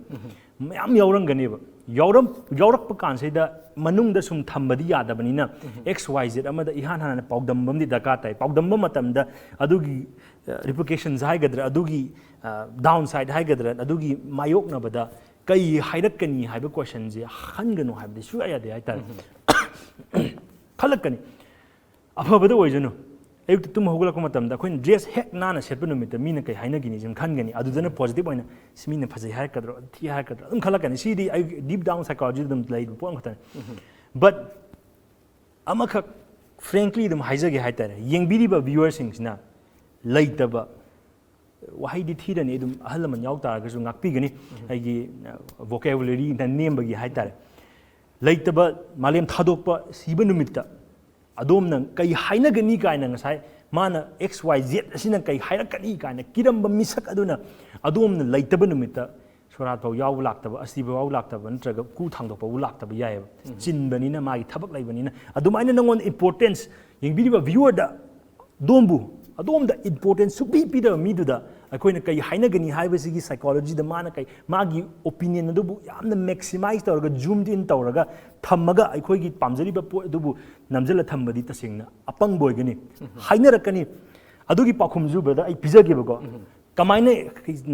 ꯃꯌꯥꯝ ꯌꯥꯎꯔꯝꯒꯅꯦꯕ꯫ ꯌꯥꯎꯔꯝ-, ꯌꯥꯎꯔꯛꯄ ꯀꯥꯟꯁꯤꯗ ꯃꯅꯨꯡꯗ ꯁꯨꯝ ꯊꯝꯕꯗꯤ ꯌꯥꯗꯕꯅꯤꯅ, X Y Z ꯑꯃꯗ ꯏꯍꯥꯟ ꯍꯥꯟꯅ ꯄꯥꯎꯗꯝꯕ ꯑꯃꯗꯤ ꯗꯔꯀꯥꯔ ꯇꯥꯏ꯫ ꯄꯥꯎꯗꯝꯕ ꯃꯇꯝꯗ ꯑꯗꯨꯒꯤ, ꯑ, repercussions ꯍꯥꯏꯒꯗ꯭ꯔꯥ, ꯑꯗꯨꯒꯤ, ꯑ, downside ꯍꯥꯏꯒꯗ꯭ꯔꯥ, ꯑꯗꯨꯒꯤ ꯃꯥꯌꯣꯛꯅꯕꯗ ꯀꯩ ꯍꯥꯏꯔꯛꯀꯅꯤ ꯍꯥꯏꯕ questionꯁꯦ ꯈꯟꯒꯅꯨ ꯍꯥꯏꯕꯗꯤ ꯁꯨꯡꯌꯥ ꯌꯥꯗꯦ ꯍꯥꯏꯇꯥꯔꯦ꯫ ꯈꯜꯂꯛꯀꯅꯤ꯫ ꯑꯐꯕꯗ ꯑꯣꯏꯖꯅꯨ꯫ ꯑꯌꯨꯛꯇ ꯇꯨꯝ ꯍꯧꯒꯠꯂꯛꯄ ꯃꯇꯝꯗ ꯑꯩꯈꯣꯏꯅ dress ꯍꯦꯛ ꯅꯥꯟꯅ ꯁꯦꯠꯄ ꯅꯨꯃꯤꯠꯇ ꯃꯤꯅ ꯀꯩ ꯍꯥꯏꯅꯒꯤꯅꯤ ꯁꯤꯃ ꯈꯟꯒꯅꯤ꯫ ꯑꯗꯨꯗꯅ positive ꯑꯣꯏꯅ, "ꯁꯤ ꯃꯤꯅ ꯐꯖꯩ ꯍꯥꯏꯔꯛꯀꯗ꯭ꯔꯣ, ꯊꯤ ꯍꯥꯏꯔꯛꯀꯗ꯭ꯔꯣ?" ꯑꯗꯨꯝ ꯈꯜꯂꯛꯀꯅꯤ꯫ ꯁꯤꯗꯤ ꯑꯩ deep down psychology ꯑꯗꯨꯝ ꯂꯩꯕ ꯄꯣꯠ ꯑꯃꯈꯛꯇꯅꯤ꯫ But ꯑꯃꯈꯛ frankly ꯑꯗꯨꯝ ꯍꯥꯏꯖꯒꯦ ꯍꯥꯏꯇꯥꯔꯦ, ꯌꯦꯡꯕꯤꯔꯤꯕ viewerꯁꯤꯡꯁꯤꯅ ꯂꯩꯇꯕ, ꯋꯥꯍꯩꯗꯤ ꯊꯤꯔꯅꯤ, ꯑꯗꯨꯝ ꯑꯍꯜ ꯂꯃꯟ ꯌꯥꯎ ꯇꯥꯔꯒꯁꯨ ꯉꯥꯛꯄꯤꯒꯅꯤ, ꯑꯩꯒꯤ, ꯑ, vocabularyꯅ ꯅꯦꯝꯕꯒꯤ ꯍꯥꯏꯇꯥꯔꯦ꯫ ꯂꯩꯇꯕ, ꯃꯥꯂꯦꯝ ꯊꯥꯗꯣꯛꯄ, ꯁꯤꯕ ꯅꯨꯃꯤꯠꯇ ꯑꯗꯣꯝꯅ ꯀꯩ ꯍꯥꯏꯅꯒꯅꯤ ꯀꯥꯏꯅ, ꯉꯁꯥꯏ ꯃꯥꯅ X Y Z ꯑꯁꯤꯅ ꯀꯩ ꯍꯥꯏꯔꯛꯀꯅꯤ ꯀꯥꯏꯅ ꯀꯤꯔꯝꯕ ꯃꯤꯁꯛ ꯑꯗꯨꯅ ꯑꯗꯣꯝꯅ ꯂꯩꯇꯕ ꯅꯨꯃꯤꯠꯇ ꯁꯣꯔꯥꯠ ꯐꯥꯎ ꯌꯥꯎꯕ ꯂꯥꯛꯇꯕ, ꯑꯁꯇꯤ ꯐꯥꯎ ꯌꯥꯎꯕ ꯂꯥꯛꯇꯕ, ꯅꯠꯇ꯭ꯔꯒ ꯀꯨ ꯊꯥꯡꯗꯣꯛꯄꯕꯨ ꯂꯥꯛꯇꯕ ꯌꯥꯏꯑꯕ꯫ ꯆꯤꯟꯕꯅꯤꯅ, ꯃꯥꯒꯤ ꯊꯕꯛ ꯂꯩꯕꯅꯤꯅ꯫ ꯑꯗꯨꯃꯥꯏꯅ ꯅꯪꯉꯣꯟꯗ importance, ꯌꯦꯡꯕꯤꯔꯤꯕ viewerꯗ, ꯑꯗꯣꯝꯕꯨ, ꯑꯗꯣꯝꯗ importance ꯁꯨꯛꯄꯤ ꯄꯤꯗꯕ ꯃꯤꯗꯨꯗ ꯑꯩꯈꯣꯏꯅ ꯀꯩ ꯍꯥꯏꯅꯒꯅꯤ ꯍꯥꯏꯕꯁꯤꯒꯤ psychologyꯗ ꯃꯥꯅ ꯀꯩ, ꯃꯥꯒꯤ opinion ꯑꯗꯨꯕꯨ ꯌꯥꯝꯅ maximize ꯇꯧꯔꯒ, zoomed in ꯇꯧꯔꯒ ꯊꯝꯃꯒ, ꯑꯩꯈꯣꯏꯒꯤ ꯄꯥꯝꯖꯔꯤꯕ ꯄꯣꯠ ꯑꯗꯨꯕꯨ ꯅꯝꯁꯤꯜꯂ ꯊꯝꯕꯗꯤ ꯇꯁꯦꯡꯅ ꯑꯄꯪꯕ ꯑꯣꯏꯒꯅꯤ꯫ ꯍꯥꯏꯅꯔꯛꯀꯅꯤ꯫ ꯑꯗꯨꯒꯤ ꯄꯥꯎꯈꯨꯝꯁꯨ, brother, ꯑꯩ ꯄꯤꯖꯒꯦꯕꯀꯣ꯫ ꯀꯃꯥꯏꯅ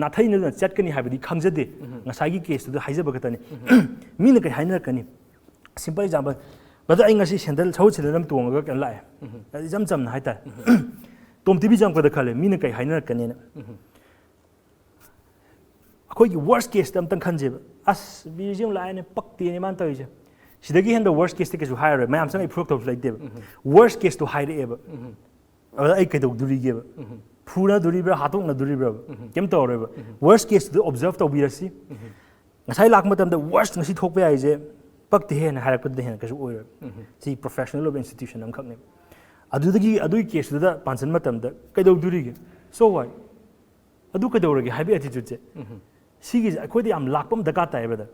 ꯅꯥꯊꯩꯅꯗꯅ ꯆꯠꯀꯅꯤ ꯍꯥꯏꯕꯗꯤ ꯈꯪꯖꯗꯦ꯫ ꯉꯁꯥꯏꯒꯤ caseꯇꯨꯗ ꯍꯥꯏꯖꯕ ꯈꯛꯇꯅꯤ꯫ ꯃꯤꯅ ꯀꯩ ꯍꯥꯏꯅꯔꯛꯀꯅꯤ? Simple example, brother, ꯑꯩ ꯉꯁꯤ sandal, ꯁꯒꯣꯜ sandal ꯑꯃ ꯇꯣꯡꯉꯒ ꯀꯩꯅꯣ ꯂꯥꯛꯑꯦ꯫ ꯏꯆꯝ ꯆꯝꯅ ꯍꯥꯏꯇꯥꯔꯦ꯫ ꯇꯣꯝ ꯇꯤꯚꯤ ꯆꯪꯉꯛꯄꯗ ꯈꯜꯂꯦ, ꯃꯤꯅ ꯀꯩ ꯍꯥꯏꯅꯔꯛꯀꯅꯤꯅ꯫ ꯑꯩꯈꯣꯏꯒꯤ worst caseꯇ ꯑꯝꯇꯪ ꯈꯟꯁꯦꯕ꯫ "ꯑꯁ, ꯕꯤꯔꯁꯤ ꯑꯃꯨꯛ ꯂꯥꯛꯑꯦꯅꯦ, ꯄꯛꯇꯦꯅꯦ ꯃꯥꯅ ꯇꯧꯔꯤꯁꯦ"꯫ ꯁꯤꯗꯒꯤ ꯍꯦꯟꯕ worst caseꯇ ꯀꯩꯁꯨ ꯍꯥꯏꯔꯔꯣꯏ, ꯃꯌꯥꯝ ꯆꯪꯉꯛꯏ ꯐꯨꯔꯛꯇꯧꯁꯨ ꯂꯩꯇꯦꯕ꯫ Worst caseꯇꯣ ꯍꯥꯏꯔꯛꯑꯦꯕ꯫ ꯑꯗ ꯑꯩ ꯀꯩꯗꯧꯗꯣꯔꯤꯒꯦꯕ? ꯐꯨꯅꯗꯣꯔꯤꯕ꯭ꯔꯥ, ꯍꯥꯠꯇꯣꯛꯅꯗꯣꯔꯤꯕ꯭ꯔꯥꯕ? ꯀꯩꯝ ꯇꯧꯔꯔꯣꯏꯕ꯫ Worst caseꯇꯨꯗ observe ꯇꯧꯕꯤꯔꯁꯤ꯫ ꯉꯁꯥꯏ ꯂꯥꯛꯄ ꯃꯇꯝꯗ, "Worst ꯉꯁꯤ ꯊꯣꯛꯄ ꯌꯥꯏꯁꯦ ꯄꯛꯇꯦꯍꯦꯅ" ꯍꯥꯏꯔꯛꯄꯗꯨꯗ ꯍꯦꯟꯅ ꯀꯩꯁꯨ ꯑꯣꯏꯔꯣꯏ꯫ ꯁꯤ professional ꯑꯣꯏꯕ institution ꯑꯃꯈꯛꯅꯦꯕ꯫ ꯑꯗꯨꯗꯒꯤ, ꯑꯗꯨꯒꯤ caseꯇꯨꯗ ꯄꯥꯟꯁꯤꯟ ꯃꯇꯝꯗ ꯀꯩꯗꯧꯗꯣꯔꯤꯒꯦ? So what? ꯑꯗꯨ ꯀꯩꯗꯧꯔꯒꯦ ꯍꯥꯏꯕ attitudeꯁꯦ, ꯁꯤꯒꯤꯁꯦ ꯑꯩꯈꯣꯏꯗ ꯌꯥꯝ ꯂꯥꯛꯄ ꯑꯃ ꯗꯔꯀꯥꯔ ꯇꯥꯏ, brother꯫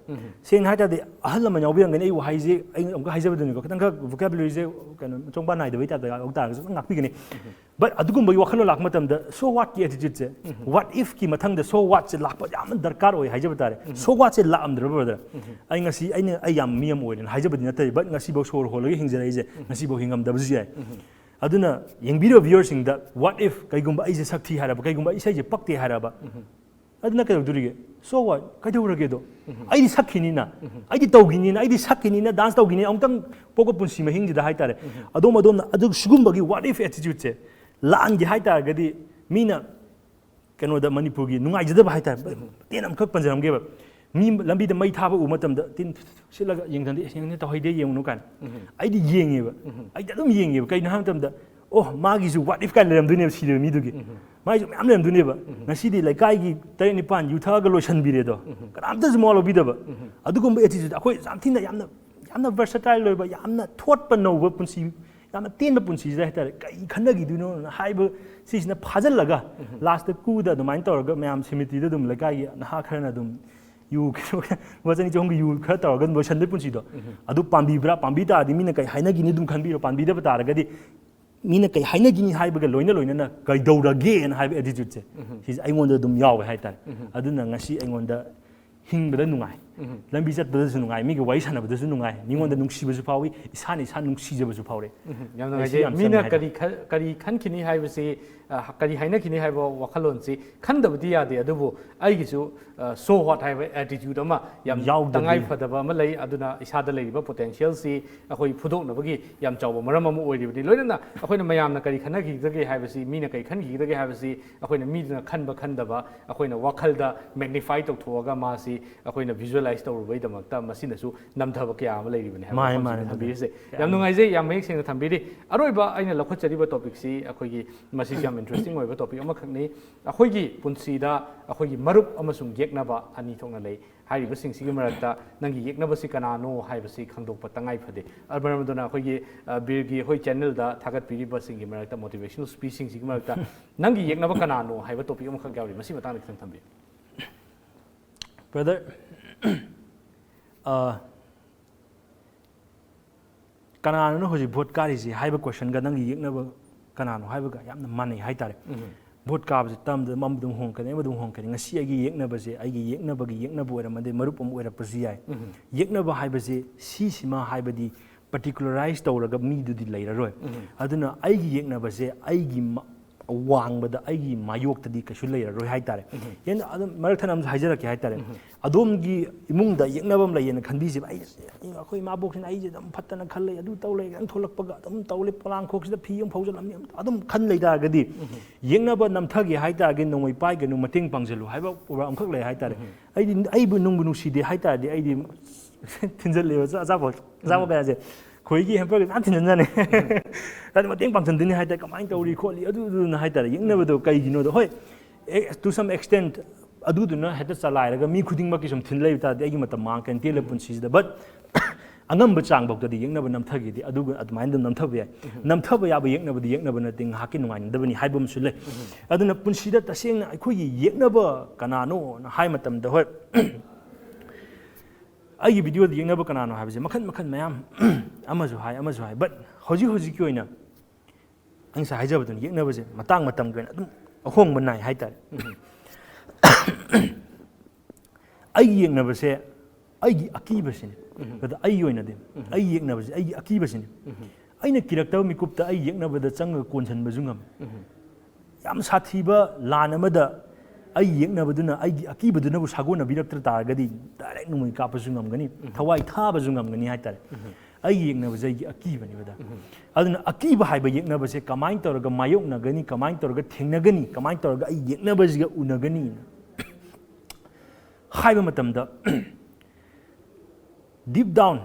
ꯁꯦꯡꯅ ꯍꯥꯏ ꯇꯥꯔꯗꯤ, ꯑꯍꯜ ꯂꯃꯟ ꯌꯥꯎꯕꯤꯔꯝꯒꯅꯤ, ꯑꯩ ꯋꯥꯍꯩꯁꯦ ꯑꯩ ꯑꯃꯨꯛꯀ ꯍꯥꯏꯖꯕꯗꯨꯅꯤꯀꯣ, ꯈꯤꯇꯪꯈꯛ vocabularyꯁꯦ ꯀꯩꯅꯣ ꯆꯣꯡꯕ ꯅꯥꯏꯗꯕꯩ ꯇꯥꯏꯞꯇ ꯌꯥꯎ ꯇꯥꯔꯒꯁꯨ ꯈꯤꯇꯪ ꯉꯥꯛꯄꯤꯒꯅꯤ꯫ But ꯑꯗꯨꯒꯨꯝꯕꯒꯤ ꯋꯥꯈꯜꯂꯣꯟ ꯂꯥꯛꯄ ꯃꯇꯝꯗ, "So what?"ꯀꯤ attitudeꯁꯦ, "What if?"ꯀꯤ ꯃꯊꯪꯗ "So what?"ꯁꯦ ꯂꯥꯛꯄ ꯌꯥꯝꯅ ꯗꯔꯀꯥꯔ ꯑꯣꯏ ꯍꯥꯏꯖꯕ ꯇꯥꯔꯦ꯫ "So what?"ꯁꯦ ꯂꯥꯛꯑꯝꯗ꯭ꯔꯕ, brother? ꯑꯩ ꯉꯁꯤ, ꯑꯩꯅ, ꯑꯩ ꯌꯥꯝ ꯃꯤ ꯑꯃ ꯑꯣꯏꯔꯦꯅ ꯍꯥꯏꯖꯕꯗꯤ ꯅꯠꯇꯦ, but ꯉꯁꯤꯐꯥꯎ ꯁꯣꯔ ꯍꯣꯜꯂꯒ ꯍꯤꯡꯖꯔꯛꯏꯁꯦ, ꯉꯁꯤꯐꯥꯎ ꯍꯤꯡꯉꯝꯗꯕꯁꯨ ꯌꯥꯏ꯫ ꯑꯗꯨꯅ ꯌꯦꯡꯕꯤꯔꯤꯕ viewerꯁꯤꯡꯗ "What if?" ꯀꯩꯒꯨꯝꯕ ꯑꯩꯁꯦ ꯁꯛ ꯊꯤ ꯍꯥꯏꯔꯕ, ꯀꯩꯒꯨꯝꯕ ꯏꯁꯩꯁꯦ ꯄꯛꯇꯦ ꯍꯥꯏꯔꯕ, ꯑꯗꯨꯅ ꯀꯩꯗꯧꯗꯣꯔꯤꯒꯦ? "So what? ꯀꯩꯗꯧꯔꯒꯦꯗꯣ? ꯑꯩꯗꯤ ꯁꯛꯈꯤꯅꯤꯅ, ꯑꯩꯗꯤ ꯇꯧꯈꯤꯅꯤꯅ, ꯑꯩꯗꯤ ꯁꯛꯈꯤꯅꯤꯅ, dance ꯇꯧꯈꯤꯅꯤ, ꯑꯃꯨꯛꯇꯪ ꯄꯣꯛꯄ ꯄꯨꯟꯁꯤ ꯃꯍꯤꯡꯁꯤꯗ" ꯍꯥꯏꯇꯥꯔꯦ꯫ ꯑꯗꯣꯝ ꯑꯗꯣꯝꯅ ꯑꯗꯨ, ꯁꯤꯒꯨꯝꯕꯒꯤ "What if?" attitudeꯁꯦ ꯂꯥꯛꯍꯟꯒꯦ ꯍꯥꯏꯇꯥꯔꯒꯗꯤ, ꯃꯤꯅ ꯀꯩꯅꯣꯗ, ꯃꯅꯤꯄꯨꯔꯒꯤ ꯅꯨꯡꯉꯥꯏꯖꯗꯕ ꯍꯥꯏꯇꯥꯔꯦ, ꯃꯇꯦꯛ ꯑꯃꯈꯛ ꯄꯟꯖꯔꯝꯒꯦꯕ꯫ ꯃꯤ ꯂꯝꯕꯤꯗ ꯃꯩ ꯊꯥꯕ ꯎꯕ ꯃꯇꯝꯗ ꯇꯤꯟ ꯁꯤꯠꯂꯒ ꯌꯦꯡꯗꯅ, "ꯑꯦ, ꯌꯦꯡꯗꯦ, ꯇꯧꯍꯩꯗꯦ, ꯌꯦꯡꯉꯨꯅꯨ" ꯀꯥꯏꯅ꯫ ꯑꯩꯗꯤ ꯌꯦꯡꯉꯦꯕ꯫ ꯑꯩꯗꯤ ꯑꯗꯨꯝ ꯌꯦꯡꯉꯦꯕ꯫ ꯀꯩꯅꯣ ꯍꯥꯏꯕ ꯃꯇꯝꯗ, "ꯑꯣ, ꯃꯥꯒꯤꯁꯨ what if?" ꯀꯥꯏꯅ ꯂꯩꯔꯝꯗꯣꯏꯅꯦꯕ, ꯁꯤꯔꯕ ꯃꯤꯗꯨꯒꯤ꯫ ꯃꯥꯒꯤꯁꯨ ꯃꯌꯥꯝ ꯂꯩꯔꯝꯗꯣꯏꯅꯦꯕ꯫ ꯉꯁꯤꯗꯤ ꯂꯩꯀꯥꯏꯒꯤ ꯇꯔꯦꯠ ꯅꯤꯄꯥꯟ ꯌꯨ ꯊꯛꯑꯒ ꯂꯣꯏꯁꯟꯕꯤꯔꯦꯗꯣ꯫ ꯀꯅꯥꯝꯇꯁꯨ ꯃꯋꯥ ꯂꯧꯕꯤꯗꯕ꯫ ꯑꯗꯨꯒꯨꯝꯕ attitude ꯑꯩꯈꯣꯏ ꯌꯥꯝ ꯊꯤꯅ, ꯌꯥꯝꯅ, ꯌꯥꯝꯅ versatile ꯑꯣꯏꯕ, ꯌꯥꯝꯅ ꯊꯣꯠꯄ ꯅꯧꯕ ꯄꯨꯟꯁꯤ, ꯌꯥꯝꯅ ꯇꯦꯟꯕ ꯄꯨꯟꯁꯤꯁꯤꯗ ꯍꯥꯏꯇꯥꯔꯦ, ꯀꯩ ꯈꯟꯅꯈꯤꯗꯣꯏꯅꯣꯅ ꯍꯥꯏꯕ ꯁꯤꯁꯤꯅ ꯐꯥꯖꯤꯜꯂꯒ ꯂꯥꯁꯇ ꯀꯨꯗ ꯑꯗꯨꯃꯥꯏꯅ ꯇꯧꯔꯒ ꯃꯌꯥꯝ ꯁꯤꯃꯤꯇ꯭ꯔꯤꯗ ꯑꯗꯨꯝ ꯂꯩꯀꯥꯏꯒꯤ ꯅꯍꯥ ꯈꯔꯅ ꯑꯗꯨꯝ ꯌꯨ ꯂꯨꯄꯥ ꯆꯅꯤ ꯆꯍꯨꯝꯒꯤ ꯌꯨ ꯈꯔ ꯇꯧꯔꯒ ꯑꯗꯨꯝ ꯂꯣꯏꯁꯟꯕꯒꯤ ꯄꯨꯟꯁꯤꯗꯣ, ꯑꯗꯨ ꯄꯥꯝꯕꯤꯕ꯭ꯔꯥ? ꯄꯥꯝꯕꯤ ꯇꯥꯔꯗꯤ ꯃꯤꯅ ꯀꯩ ꯍꯥꯏꯅꯈꯤꯅꯤ ꯑꯗꯨꯝ ꯈꯟꯕꯤꯔꯣ꯫ ꯄꯥꯝꯕꯤꯗꯕ ꯇꯥꯔꯒꯗꯤ ꯃꯤꯅ ꯀꯩ ꯍꯥꯏꯅꯈꯤꯅꯤ ꯍꯥꯏꯕꯒ ꯂꯣꯏꯅ ꯂꯣꯏꯅꯅ ꯀꯩꯗꯧꯔꯒꯦꯅ ꯍꯥꯏꯕ ꯑꯦꯇꯤꯇ꯭ꯌꯨꯠꯁꯦ, ꯁꯤꯁꯦ ꯑꯩꯉꯣꯟꯗ ꯑꯗꯨꯝ ꯌꯥꯎꯋꯦ ꯍꯥꯏꯇꯥꯔꯦ꯫ ꯑꯗꯨꯅ ꯉꯁꯤ ꯑꯩꯉꯣꯟꯗ ꯍꯤꯡꯕꯗ ꯅꯨꯡꯉꯥꯏ, ꯂꯝꯕꯤ ꯆꯠꯄꯗꯁꯨ ꯅꯨꯡꯉꯥꯏ, ꯃꯤꯒ ꯋꯥꯔꯤ ꯁꯥꯟꯅꯕꯗꯁꯨ ꯅꯨꯡꯉꯥꯏ, ꯃꯤꯉꯣꯟꯗ ꯅꯨꯡꯁꯤꯕꯁꯨ ꯐꯥꯎꯏ, ꯏꯁꯥꯅ ꯏꯁꯥ ꯅꯨꯡꯁꯤꯖꯕꯁꯨ ꯐꯥꯎꯔꯦ꯫ ꯌꯥꯝ ꯅꯨꯡꯉꯥꯏꯖꯩ꯫ ꯃꯤꯅ ꯀꯔꯤ ꯈꯟ- ꯀꯔꯤ ꯈꯟꯈꯤꯅꯤ ꯍꯥꯏꯕꯁꯤ, ꯑ, ꯀꯔꯤ ꯍꯥꯏꯅꯈꯤꯅꯤ ꯍꯥꯏꯕ ꯋꯥꯈꯜꯂꯣꯟꯁꯤ ꯈꯟꯗꯕꯗꯤ ꯌꯥꯗꯦ꯫ ꯑꯗꯨꯕꯨ ꯑꯩꯒꯤꯁꯨ, ꯑ, so what ꯍꯥꯏꯕ ꯑꯦꯇꯤꯇ꯭ꯌꯨꯠ ꯑꯃ ꯌꯥꯝ ꯌꯥꯎꯗꯕꯤ꯫ ꯇꯉꯥꯏ ꯐꯗꯕ ꯑꯃ ꯂꯩ꯫ ꯑꯗꯨꯅ ꯏꯁꯥꯗ ꯂꯩꯔꯤꯕ ꯄꯣꯇꯦꯟꯁꯤꯌꯦꯜꯁꯤ ꯑꯩꯈꯣꯏ ꯐꯨꯗꯣꯛꯅꯕꯒꯤ ꯌꯥꯝ ꯆꯥꯎꯕ ꯃꯔꯝ ꯑꯃ ꯑꯣꯏꯔꯤꯕꯅꯤ꯫ ꯂꯣꯏꯅꯅ ꯑꯩꯈꯣꯏꯅ ꯃꯌꯥꯝꯅ ꯀꯔꯤ ꯈꯟꯅꯈꯤꯒꯗꯒꯦ ꯍꯥꯏꯕꯁꯤ, ꯃꯤꯅ ꯀꯔꯤ ꯈꯟꯈꯤꯒꯗꯒꯦ ꯍꯥꯏꯕꯁꯤ ꯑꯩꯈꯣꯏꯅ ꯃꯤꯗꯨꯅ ꯈꯟꯕ ꯈꯟꯗꯕ ꯑꯩꯈꯣꯏꯅ ꯋꯥꯈꯜꯗ ꯃꯦꯒꯅꯤꯐꯥꯏ ꯇꯧꯊꯣꯛꯑꯒ ꯃꯥꯁꯤ ꯑꯩꯈꯣꯏꯅ ꯚꯤꯖꯨꯋꯦꯂꯥꯏꯁ ꯇꯧꯔꯨꯕꯒꯤꯗꯃꯛꯇ ꯃꯁꯤꯅꯁꯨ ꯅꯝꯊꯕ ꯀꯌꯥ ꯑꯃ ꯂꯩꯔꯤꯕꯅꯤ ꯍꯥꯏꯕ ꯃꯥꯅꯦ, ꯋꯥꯐꯝꯁꯤꯃ ꯃꯥꯅꯦ, ꯊꯝꯕꯤꯔꯤꯁꯦ꯫ ꯌꯥꯝ ꯅꯨꯡꯉꯥꯏꯖꯩ, ꯌꯥꯝ ꯃꯌꯦꯛ ꯁꯦꯡꯅ ꯊꯝꯕꯤꯔꯤ꯫ ꯑꯔꯣꯏꯕ ꯑꯩꯅ ꯂꯧꯈꯠꯆꯔꯤꯕ ꯇꯣꯄꯤꯛꯁꯤ ꯑꯩꯈꯣꯏꯒꯤ ꯃꯁꯤꯁꯨ ꯌꯥꯝ ꯏꯟꯇꯔꯦꯁꯇꯤꯡ ꯑꯣꯏꯕ ꯇꯣꯄꯤꯛ ꯑꯃꯈꯛꯅꯤ꯫ ꯑꯩꯈꯣꯏꯒꯤ ꯄꯨꯟꯁꯤꯗ ꯑꯩꯈꯣꯏꯒꯤ ꯃꯔꯨꯞ ꯑꯃꯁꯨꯡ ꯌꯦꯛꯅꯕ ꯑꯅꯤ ꯊꯣꯛꯅ ꯂꯩ꯫ ꯍꯥꯏꯔꯤꯕꯁꯤꯡꯁꯤꯒꯤ ꯃꯔꯛꯇ ꯅꯪꯒꯤ ꯌꯦꯛꯅꯕꯁꯤ ꯀꯅꯥꯅꯣ ꯍꯥꯏꯕꯁꯤ ꯈꯪꯗꯣꯛꯄ ꯇꯉꯥꯏ ꯐꯗꯦ꯫ ꯑꯗꯨ ꯃꯔꯝ ꯑꯗꯨꯅ ꯑꯩꯈꯣꯏꯒꯤ, ꯑ, ꯕꯤꯔꯒꯤ ꯑꯩꯈꯣꯏ ꯆꯦꯅꯦꯜꯗ ꯊꯥꯒꯠꯄꯤꯔꯤꯕꯁꯤꯡꯒꯤ ꯃꯔꯛꯇ, ꯃꯣꯇꯤꯚꯦꯁꯅꯦꯜ ꯁ꯭ꯄꯤꯆꯁꯤꯡꯁꯤꯒꯤ ꯃꯔꯛꯇ ꯅꯪꯒꯤ ꯌꯦꯛꯅꯕ ꯀꯅꯥꯅꯣ ꯍꯥꯏꯕ ꯇꯣꯄꯤꯛ ꯑꯃꯈꯛ ꯌꯥꯎꯔꯤ, ꯃꯁꯤ ꯃꯇꯥꯡꯗ ꯈꯤꯇꯪ ꯊꯝꯕꯤꯌꯨ꯫ ꯕ꯭ꯔꯗꯔ, ꯑ, ꯀꯅꯥꯅꯣꯅ ꯍꯧꯖꯤꯛ ꯚꯣꯠ ꯀꯥꯔꯤꯁꯤ ꯍꯥꯏꯕ ꯀꯣꯏꯁꯟꯒ ꯅꯪꯒꯤ ꯌꯦꯛꯅꯕ ꯀꯅꯥꯅꯣ ꯍꯥꯏꯕꯒ ꯌꯥꯝꯅ ꯃꯥꯟꯅꯩ ꯍꯥꯏꯇꯥꯔꯦ꯫ ꯚꯣꯠ ꯀꯥꯕꯁꯦ ꯇꯝꯗ ꯑꯃ ꯑꯗꯨꯝ ꯍꯣꯡꯉꯛꯀꯅꯤ, ꯑꯃ ꯑꯗꯨꯝ ꯍꯣꯡꯉꯛꯀꯅꯤ꯫ ꯉꯁꯤ ꯑꯩꯒꯤ ꯌꯦꯛꯅꯕꯁꯦ, ꯑꯩꯒꯤ ꯌꯦꯛꯅꯕꯒꯤ ꯌꯦꯛꯅꯕ ꯑꯣꯏꯔꯝꯃꯗꯤ ꯃꯔꯨꯞ ꯑꯃ ꯑꯣꯏꯔꯛꯄꯁꯨ ꯌꯥꯏ꯫ ꯌꯦꯛꯅꯕ ꯍꯥꯏꯕꯁꯦ ꯁꯤꯁꯤꯃ ꯍꯥꯏꯕꯗꯤ ꯄꯔꯇꯤꯀꯨꯂꯔꯥꯏꯁ ꯇꯧꯔꯒ ꯃꯤꯗꯨꯗꯤ ꯂꯩꯔꯔꯣꯏ꯫ ꯑꯗꯨꯅ ꯑꯩꯒꯤ ꯌꯦꯛꯅꯕꯁꯦ ꯑꯩꯒꯤ ꯃ-, ꯋꯥꯡꯕꯗ ꯑꯩꯒꯤ ꯃꯥꯌꯣꯛꯇꯗꯤ ꯀꯩꯁꯨ ꯂꯩꯔꯔꯣꯏ ꯍꯥꯏꯇꯥꯔꯦ꯫ ꯍꯦꯟꯅ ꯑꯗꯨꯝ ꯃꯔꯛ ꯊꯠꯅ ꯑꯃꯁꯨ ꯍꯥꯏꯖꯔꯛꯀꯦ ꯍꯥꯏꯇꯥꯔꯦ꯫ ꯑꯗꯣꯝꯒꯤ ꯏꯃꯨꯡꯗ ꯌꯦꯛꯅꯕ ꯑꯃ ꯂꯩꯌꯦꯅ ꯈꯟꯕꯤꯁꯦꯕ꯫ ꯑꯩ, ꯑꯩꯈꯣꯏ ꯏꯃꯥꯕꯣꯛꯁꯤꯅ ꯑꯩꯁꯦ ꯑꯗꯨꯝ ꯐꯠꯇꯅ ꯈꯜꯂꯦ, ꯑꯗꯨ ꯇꯧ ꯂꯩ, ꯑꯗꯨꯝ ꯊꯣꯛꯂꯛꯄꯒ ꯑꯗꯨꯝ ꯇꯧ ꯂꯩ, ꯄꯣꯂꯥꯡꯈꯣꯛꯁꯤꯗ ꯐꯤ ꯑꯃ ꯐꯧꯖꯜꯂꯝꯅꯤ, ꯑꯗꯨꯝ ꯈꯟ ꯂꯩꯇꯥꯔꯒꯗꯤ, ꯌꯦꯛꯅꯕ ꯅꯝꯊꯒꯦ ꯍꯥꯏꯇꯥꯔꯒꯗꯤ ꯅꯣꯡꯃꯩ ꯄꯥꯏꯒꯅꯨ, ꯃꯇꯦꯡ ꯄꯥꯡꯁꯤꯜꯂꯨ ꯍꯥꯏꯕ ꯄ꯭ꯔꯣꯒ꯭ꯔꯥꯝ ꯑꯃꯈꯛ ꯂꯩ ꯍꯥꯏꯇꯥꯔꯦ꯫ ꯑꯩꯗꯤ, ꯑꯩꯕꯨ ꯅꯨꯡꯕꯨ ꯅꯨꯡꯁꯤꯗꯦ ꯍꯥꯏꯇꯥꯔꯗꯤ ꯑꯩꯗꯤ ꯊꯤꯟꯖꯜꯂꯦꯕ ꯑꯆꯥꯄꯣꯠ, ꯑꯆꯥꯄꯣꯠ ꯀꯌꯥꯁꯦ꯫ ꯈꯣꯏꯒꯤ ꯍꯦꯝꯄꯔꯒ ꯃꯌꯥꯝ ꯊꯤꯟꯖꯟꯖꯥꯅꯤ꯫ ꯑꯗꯨ ꯃꯇꯦꯡ ꯄꯥꯡꯁꯤꯟꯗꯣꯏꯅꯤ ꯍꯥꯏꯇꯥꯔꯦ, ꯀꯃꯥꯏꯅ ꯇꯧꯔꯤ ꯈꯣꯠꯂꯤ ꯑꯗꯨꯗꯨꯅ ꯍꯥꯏꯇꯥꯔꯦ꯫ ꯌꯦꯛꯅꯕꯗꯣ ꯀꯩꯒꯤꯅꯣꯗꯣ, ꯍꯣꯏ, to some extent ꯑꯗꯨꯗꯨꯅ ꯍꯦꯛꯇ ꯆꯂꯥꯏꯔꯒ ꯃꯤ ꯈꯨꯗꯤꯡꯃꯛꯀꯤ ꯁꯨꯝ ꯊꯤꯟ ꯂꯩꯕ ꯇꯥꯔꯗꯤ ꯑꯩꯒꯤ ꯃꯇꯝ ꯃꯥꯡꯉꯛꯀꯅꯤ ꯇꯦꯜꯂ ꯄꯨꯟꯁꯤꯁꯤꯗ꯫ But ꯑꯉꯝꯕ ꯆꯥꯡꯐꯥꯎꯗꯗꯤ ꯌꯦꯛꯅꯕ ꯅꯝꯊꯈꯤꯗꯦ, ꯑꯗꯨꯒ ꯑꯗꯨꯃꯥꯏꯅ ꯑꯗꯨꯝ ꯅꯝꯊꯕ ꯌꯥꯏ꯫ ꯅꯝꯊꯕ ꯌꯥꯕ ꯌꯦꯛꯅꯕꯗꯤ ꯌꯦꯛꯅꯕ ꯅꯠꯇꯦ, ꯉꯥꯏꯍꯥꯛꯀꯤ ꯅꯨꯡꯉꯥꯏꯅꯗꯕꯅꯤ ꯍꯥꯏꯕ ꯑꯃꯁꯨ ꯂꯩ꯫ ꯑꯗꯨꯅ ꯄꯨꯟꯁꯤꯗ ꯇꯁꯦꯡꯅ ꯑꯩꯈꯣꯏꯒꯤ ꯌꯦꯛꯅꯕ ꯀꯅꯥꯅꯣꯅ ꯍꯥꯏ ꯃꯇꯝꯗ, ꯍꯣꯏ, ꯑꯩꯒꯤ ꯚꯤꯗꯤꯑꯣꯗ ꯌꯦꯛꯅꯕ ꯀꯅꯥꯅꯣ ꯍꯥꯏꯕꯁꯦ ꯃꯈꯟ ꯃꯈꯟ ꯃꯌꯥꯝ ꯑꯃꯁꯨ ꯍꯥꯏ, ꯑꯃꯁꯨ ꯍꯥꯏ, but ꯍꯧꯖꯤꯛ ꯍꯧꯖꯤꯛꯀꯤ ꯑꯣꯏꯅ ꯑꯩ ꯉꯁꯥꯏ ꯍꯥꯏꯖꯕꯗꯨꯅ ꯌꯦꯛꯅꯕꯁꯦ ꯃꯇꯥꯡ ꯃꯇꯝꯒꯤ ꯑꯣꯏꯅ ꯑꯗꯨꯝ ꯑꯍꯣꯡꯕ ꯅꯥꯏ ꯍꯥꯏꯇꯥꯔꯦ꯫ ꯑꯩꯒꯤ ꯌꯦꯛꯅꯕꯁꯦ ꯑꯩꯒꯤ ꯑꯀꯤꯕꯁꯤꯅꯤ꯫ ꯑꯗ ꯑꯩꯒꯤ ꯑꯣꯏꯅꯗꯤ ꯑꯩꯒꯤ ꯌꯦꯛꯅꯕꯁꯦ ꯑꯩꯒꯤ ꯑꯀꯤꯕꯁꯤꯅꯤ꯫ ꯑꯩꯅ ꯀꯤꯔꯛꯇꯕ ꯃꯤꯀꯨꯞꯇ ꯑꯩ ꯌꯦꯛꯅꯕꯗ ꯆꯪꯉꯒ ꯀꯣꯟꯁꯤꯟꯕꯁꯨ ꯉꯝꯃꯤ꯫ ꯌꯥꯝ ꯁꯥꯊꯤꯕ ꯂꯥꯟ ꯑꯃꯗ ꯑꯩ ꯌꯦꯛꯅꯕꯗꯨꯅ ꯑꯩꯒꯤ ꯑꯀꯤꯕꯗꯨꯅꯕꯨ ꯁꯥꯒꯣꯟꯅꯕꯤꯔꯛꯇ꯭ꯔ ꯇꯥꯔꯒꯗꯤ direct ꯅꯣꯡꯃꯩ ꯀꯥꯞꯄꯁꯨ ꯉꯝꯒꯅꯤ, ꯊꯋꯥꯏ ꯊꯥꯕꯁꯨ ꯉꯝꯒꯅꯤ ꯍꯥꯏꯇꯥꯔꯦ꯫ ꯑꯩꯒꯤ ꯌꯦꯛꯅꯕꯁꯦ ꯑꯩꯒꯤ ꯑꯀꯤꯕꯅꯦꯕꯗ꯫ ꯑꯗꯨꯅ ꯑꯀꯤꯕ ꯍꯥꯏꯕ ꯌꯦꯛꯅꯕꯁꯦ ꯀꯃꯥꯏꯅ ꯇꯧꯔꯒ ꯃꯥꯌꯣꯛꯅꯒꯅꯤ, ꯀꯃꯥꯏꯅ ꯇꯧꯔꯒ ꯊꯦꯡꯅꯒꯅꯤ, ꯀꯃꯥꯏꯅ ꯇꯧꯔꯒ ꯑꯩ ꯌꯦꯛꯅꯕꯁꯤꯒ ꯎꯅꯒꯅꯤꯅ ꯍꯥꯏꯕ ꯃꯇꯝꯗ, deep down